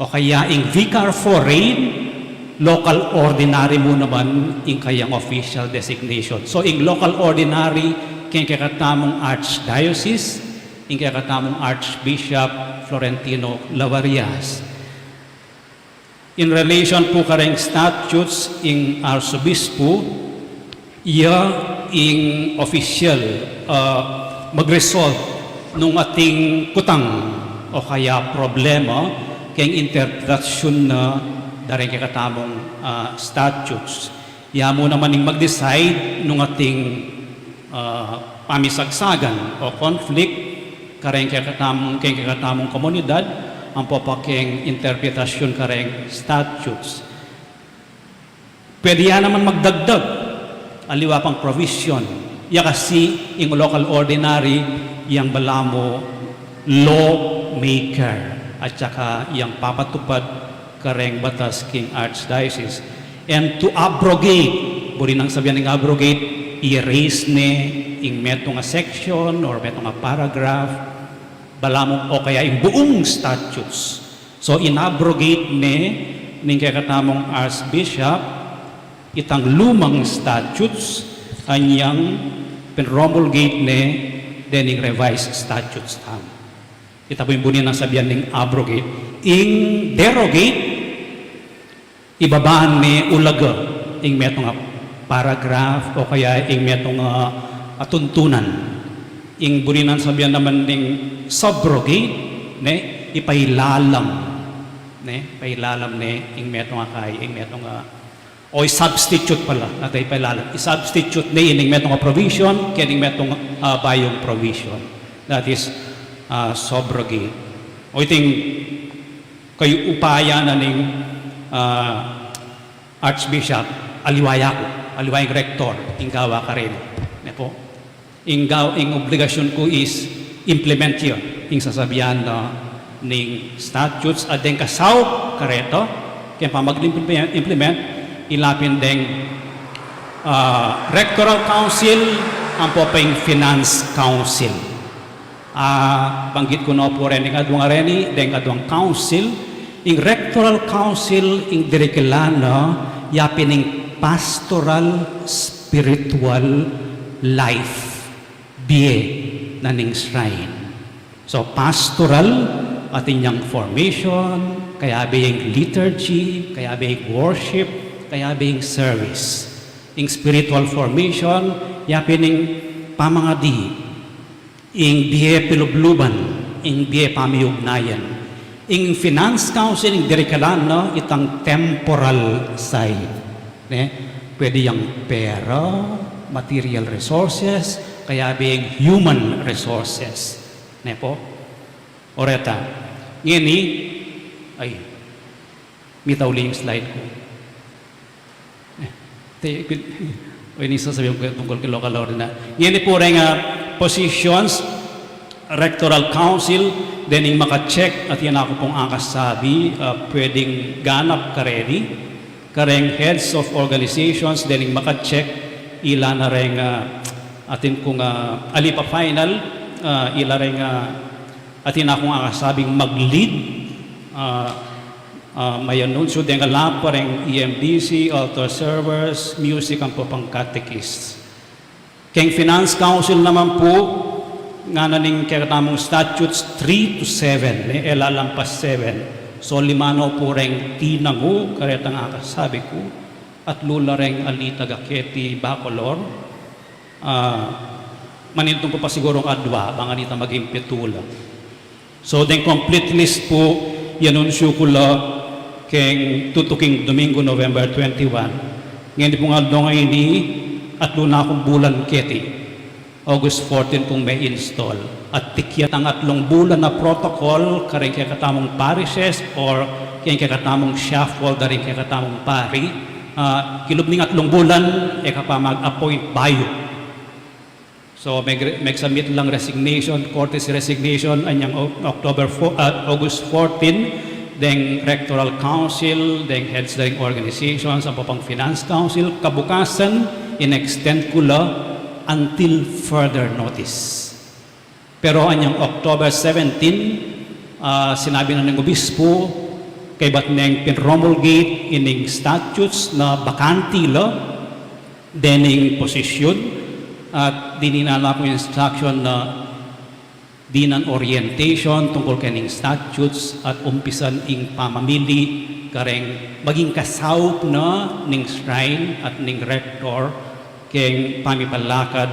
o kaya ing vicar foreign, local ordinary mu naman ing kayang official designation. So, ing local ordinary keng kekatamung archdiocese, ing kekatamung Archbishop Florentino Lavarias. In relation pu kareng statutes, ing arsobispu, iya ing official, ah, mag-resolve nung ating kutang o kaya problema keng interpretasyun na da ring kekatamung, ah, statutes. Iya mu naman ing mag-decide nung ating, ah, pamisagsagan o conflict kareng kekatamung, keng kekatamung komunidad, ampo pa keng interpretasyun kareng statutes. Pwede ya naman magdagdag aliwa pang provision. Ya kasi ing local ordinary, yang balamu lawmaker, at saka yang papatupad kareng batas king archdiocese. And to abrogate, buri nang sabian ing abrogate, i-erase ne ing metung a section or metung a paragraph, balamu o kaya ing buung statutes. So, in-abrogate ne ning kekatamung archbishop itang lumang statutes, anyang pinromulgate ne dening revised statutes tamu. Ita pu ing buri nang sabian ning abrogate. Ing derogate, ibaba ne ulaga ing metung a paragraph o kaya ing metung a, a tuntunan. Ing buri nang sabian naman ning subrogate, ne, ipailalam, ne, ipailalam ne ing metung a kai, ing metung a, o i-substitute pala, nanu ing ipailalam. I-substitute ne ining metung a provision keng metung a, ah, bayung provision. That is, ah, subrogate. O iting kayupayan na ning, ah, Archbishop, aliwa ya ku, aliwa ing rector, ing gawa kareni. Ne pu? Ing gaw-, ing obligasyun ku is implement ya ing sasabian na ning statutes a deng kasaup kareta, keng pamag-implement, implement, ila pin deng, ah, rectoral council, ampo pa ing finance council. Ah, banggit ku no pu reni, deng aduang reni, deng aduang council, ing rectoral council, ing dirikilan na, ya pin ing pastoral spiritual life, bie na ning shrine. So, pastoral, atin yang formation, kayabe ing liturgy, kayabe ing worship, kayabe ing service. Ing spiritual formation, ya pin ing pamangadi, ing bie pilubluban, ing bie pamiugnayan. Ing finance council, ing dirikilan na itang temporal side. Ne? Pwede yang pera, material resources, kayabe ing human resources. Ne pu? O reta. Ngeni, ay, mitauli ing slide ku. Te, o, ini sasabian ku tungkul keng local ordinary. Ngeni pu reng, ah, positions, rectoral council, Dening maka-check, atin aku pung akasabi, ah, pwedeng ganap kareni, kareng heads of organizations, dening maka-check, ila na reng, ah, atin kung, ah, ali pa final, ah, ila reng, ah, atin akung akasabing mag-lead, ah, ah, may anunsyo deng ala pa reng E M D C, altar servers, music, ampo pang catechist. Keng Finance Council naman pu, ngana ning kekatamung statutes three to seven, e, e lalampas seven. So, lima no pu reng tinangu, karetang akasabi ku, at lula reng ali taga keti Bacolor, ah, manintun ku pa sigurung adwa, bang kanita maging pitu la. So, deng complete list pu, i-anunsyo ku la keng tutuking Domingo, November twenty-one. Ngeni pung aldo ngeni, atlu na kung bulan keti. August fourteen kung me-install. At tikit ya tang atlung bulan a protocol, kareng kekatamung parishes or keng kekatamung shuffle, kareng kekatamung pari, ah, kilub ning atlung bulan, e ka pa mag-appoint bayu. So, meg-, meg-submit lang resignation, courtesy resignation, anyang O-, October four, ah, August fourteen, deng Rectoral Council, deng heads deng organizations, ampo pang Finance Council, kabukasan, in-extend ku la until further notice. Pero anyang October seventeen, ah, sinabi na ning obispo, kaybat neng pinromulgate ining statutes na bakante la, dening posisyun, at dinan na ku instruction na dinan orientation tungkul kening statutes at umpisan ing pamamili kareng maging kasaup na ning shrine at ning rector keng pamipalakad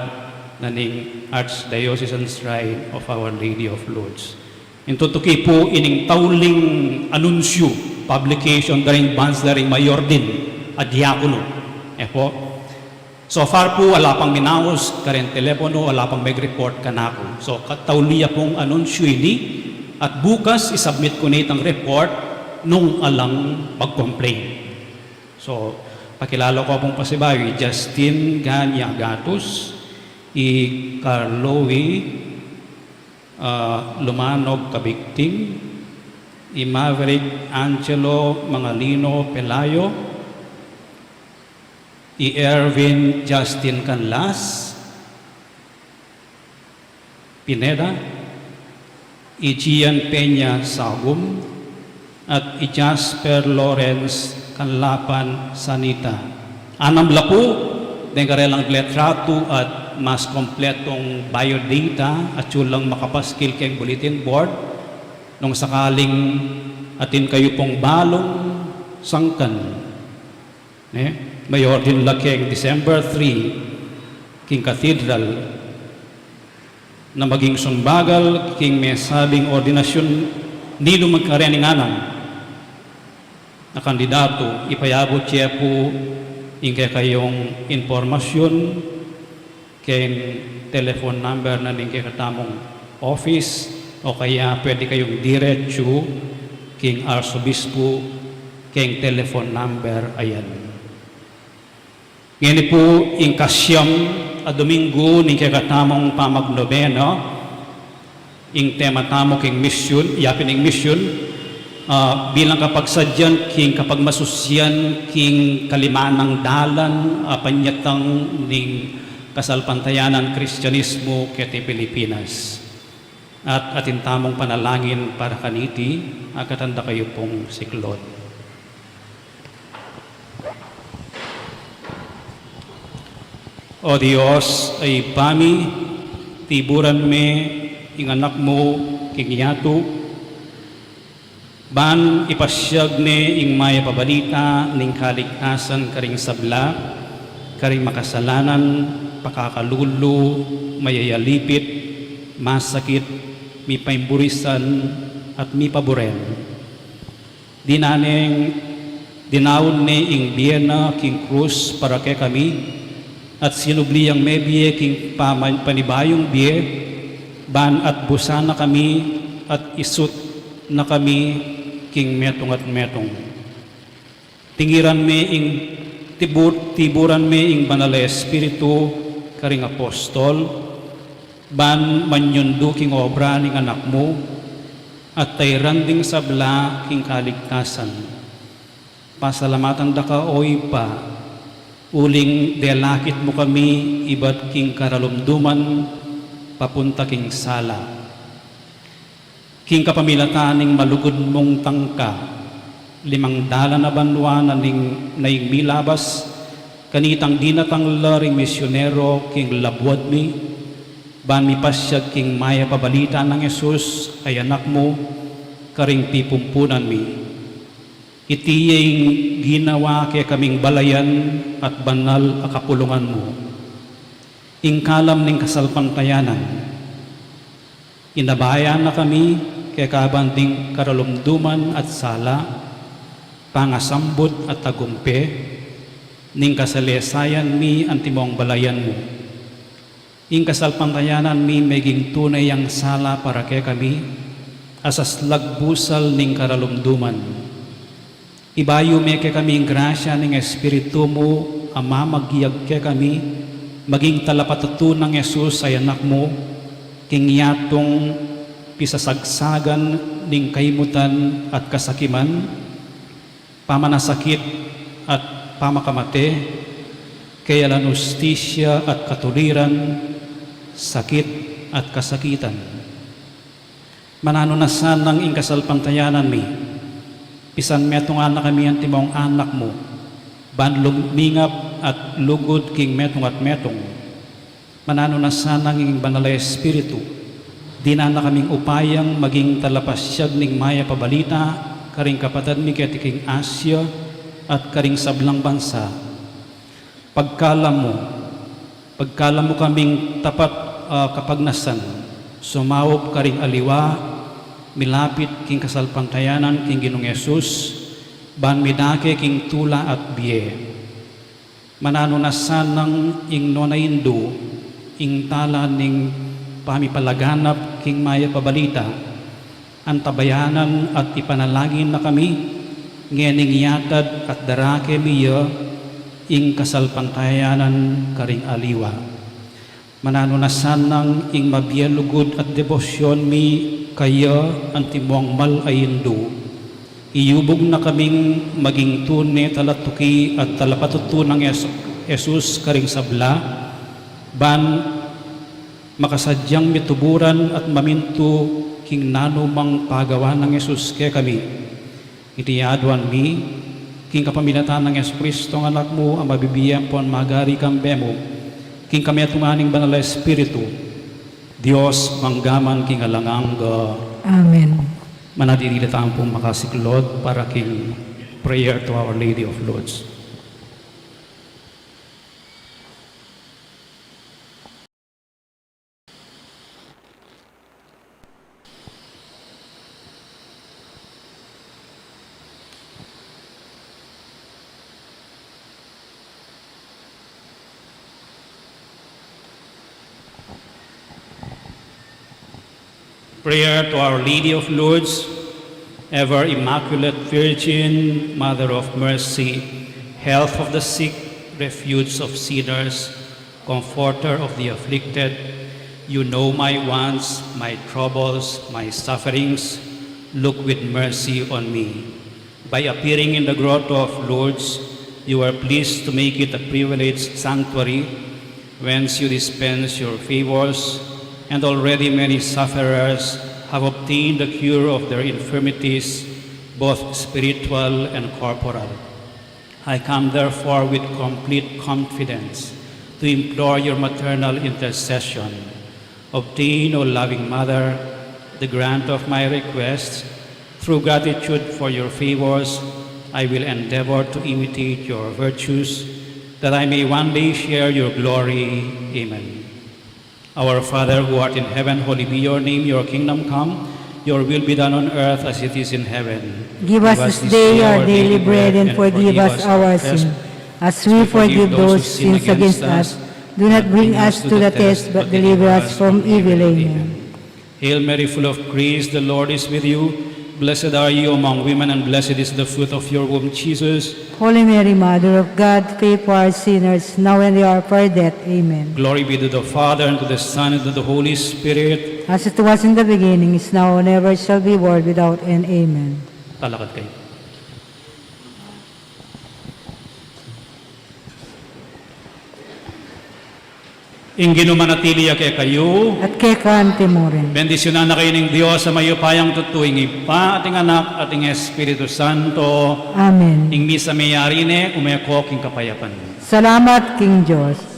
na ning Archdiocesan Shrine of Our Lady of Lourdes. Ing tutuki pu ining tauling anunsyu, publication, da ring banns da ring mayor din a diakono. E pu. So far pu, ala pang minaus kareng telepono, ala pang meg-report kanaku. So, katauli ya pung anunsyu ini, at bukas i-submit ku na itang report nung alang mag-complain. So, pakilala ku pung pasibayu, i Justin Ganya Gatus, i Carlo, ah, Lumanog Cabigting, i Maverick Angelo Mangalino Pelayo, i Erwin Justin Canlas Pineda, i Gian Peña Sagum, at i Jasper Lawrence Canlapan Sanita. Anam la pu deng karelang litratu at mas kompletung biodata atyu lang makapaskil keng bulletin board nung sakaling atin kayu pung balung sangkan. Ne? May ordin la keng December three, king Cathedral, na maging sumbagal king mesabing ordinasyun ninu man kareng anam a kandidatu, ipayabut ye pu ing kekayung impormasyun keng telephone number na ning kekatamung office, o kaya pwede kayung diretsu king arsobispu keng telephone number a yan. Ngeni pu ing kasyam a Domingo ning kekatamung pamagnobena, ing tema tamu king misyun, yapin ing misyun, ah, bilang kapagsadyan king kapagmasusian king kalimanang dalan a panyatang ning kasalpantayanan Kristianismu keti Pilipinas. At atin tamung panalangin para kaniti, agkatan da kayu pung siklod. O Dios, a Ibpa mi, tiburan me ing Anak mu king yatu, ban ipasyag ne ing mayap a balita ning kaligtasan karing sabla, karing makasalanan, pakakalulu, mayayalipit, masakit, mipaimburisan, at mipaburen. Dinan neng, dinaun ne ing bie na king krus para kekami, at sinubli yang mebie king paman-, panibayung bie, ban atbusan na kami at isut na kami king metung at metung. Tingiran me ing tibur-, tiburan me ing Banal a Espiritu karing apostol, ban manyundu king obra ning Anak mu, At tairan ding sabla king kaligtasan. Pasalamatan da ka, O Ibpa, uling delakit mu kami ibat king karalumduman papunta king sala. King kapamilatan ning malugud mung tangka, limang dalan a banua na ning, na ing milabas, kanitang dinatang la ring misyonero king labuad mi, ban mipasyag king mayap a balita nang Jesus a Anak mu, karing pipumpunan mi. Iti ya ing ginawa kekaming balayan at banal a kapulungan mu. Ing kalam ning kasalpantayanan, inabayan na kami keka ban ding karalumduman at sala, pangasambut at tagumpe, ning kasalesayan mi antimong balayan mu. Ing kasalpantayanan mi meging tune yang sala para kekami, a saslag busal ning karalumduman. Ibayu me kekami ing grasya ning Espiritu mu a mamagyag kekami, maging talapatutu nang Jesus a Anak mu, king yatung pisasagsagan ning kaimutan at kasakiman, pamanasakit at pamakamate, keyalan ustisya at katuliran, sakit at kasakitan. Mananu na sanang ing kasalpantayanan mi, pisan metungan na kami antimong anak mu, ban lumingap at lugud king metung at metung. Mananu na sanang ing Banal a Espiritu, dinan na kaming upayang maging talapasyag ning mayap a balita karing kapatad mi keti king Asia at karing sablang bansa. Pagkalam mu, pagkalam mu kaming tapat a kapagnasan, sumaup karing aliwa, milapit king kasalpantayanan king Ginung Jesus, ban midake king tula at bie. Mananu na sanang ing Nona Indu, ing tala ning pamipalaganap king mayap a balita, antabayanan at ipanalangin na kami, ngening yatad at darake mi ya ing kasalpantayanan karing aliwa. Mananu na sanang ing mabie lugud at debosyon mi kaya antimong mal a Indu. Iyubug na kaming maging tune talatuki at talapatutu nang Yes-, Jesus karing sabla, ban makasadyang mituburan at mamintu king nanumang pagawa nang Jesus kekami. Iti aduan mi, king kapamilatan nang Jesucristo, Anak mu, a mabibie ampon magari kambe mu, king kametungan ning Banal a Espiritu, Dios, mangga man king alang angga. Amen. Manatili tamu pung makasiklod para king prayer to Our Lady of Lourdes. Prayer to Our Lady of Lourdes, ever Immaculate Virgin, Mother of Mercy, Health of the sick, Refuge of sinners, Comforter of the afflicted, you know my wants, my troubles, my sufferings. Look with mercy on me. By appearing in the Grotto of Lourdes, you are pleased to make it a privileged sanctuary whence you dispense your favors, and already many sufferers have obtained the cure of their infirmities, both spiritual and corporal. I come therefore with complete confidence to implore your maternal intercession. Obtain, O loving Mother, the grant of my requests. Through gratitude for your favors, I will endeavor to imitate your virtues, that I may one day share your glory. Amen. Our Father who art in heaven, holy be your name. Your kingdom come, your will be done on earth as it is in heaven. Give us this day our daily bread, and forgive us our sins, as we forgive those who sin against us. Do not bring us to the test, but deliver us from evil. Amen. Hail Mary, full of grace, the Lord is with you. Blessed are you among women, and blessed is the fruit of your womb, Jesus. Holy Mary, Mother of God, pray for us sinners, now and the hour of our death. Amen. Glory be to the Father, and to the Son, and to the Holy Spirit. As it was in the beginning, is now, and ever shall be, world without end. Amen. Talakad kayu. Ing Ginu manatili ya kekayu. At keka mu rin. Bendisyunan na kayu ning Dios a mayupayang tutu, ing Ibpa, at ing Anak, at ing Espiritu Santo. Amen. Ing misa meyari ne, ume ko king kapayapan. Salamat king Dios.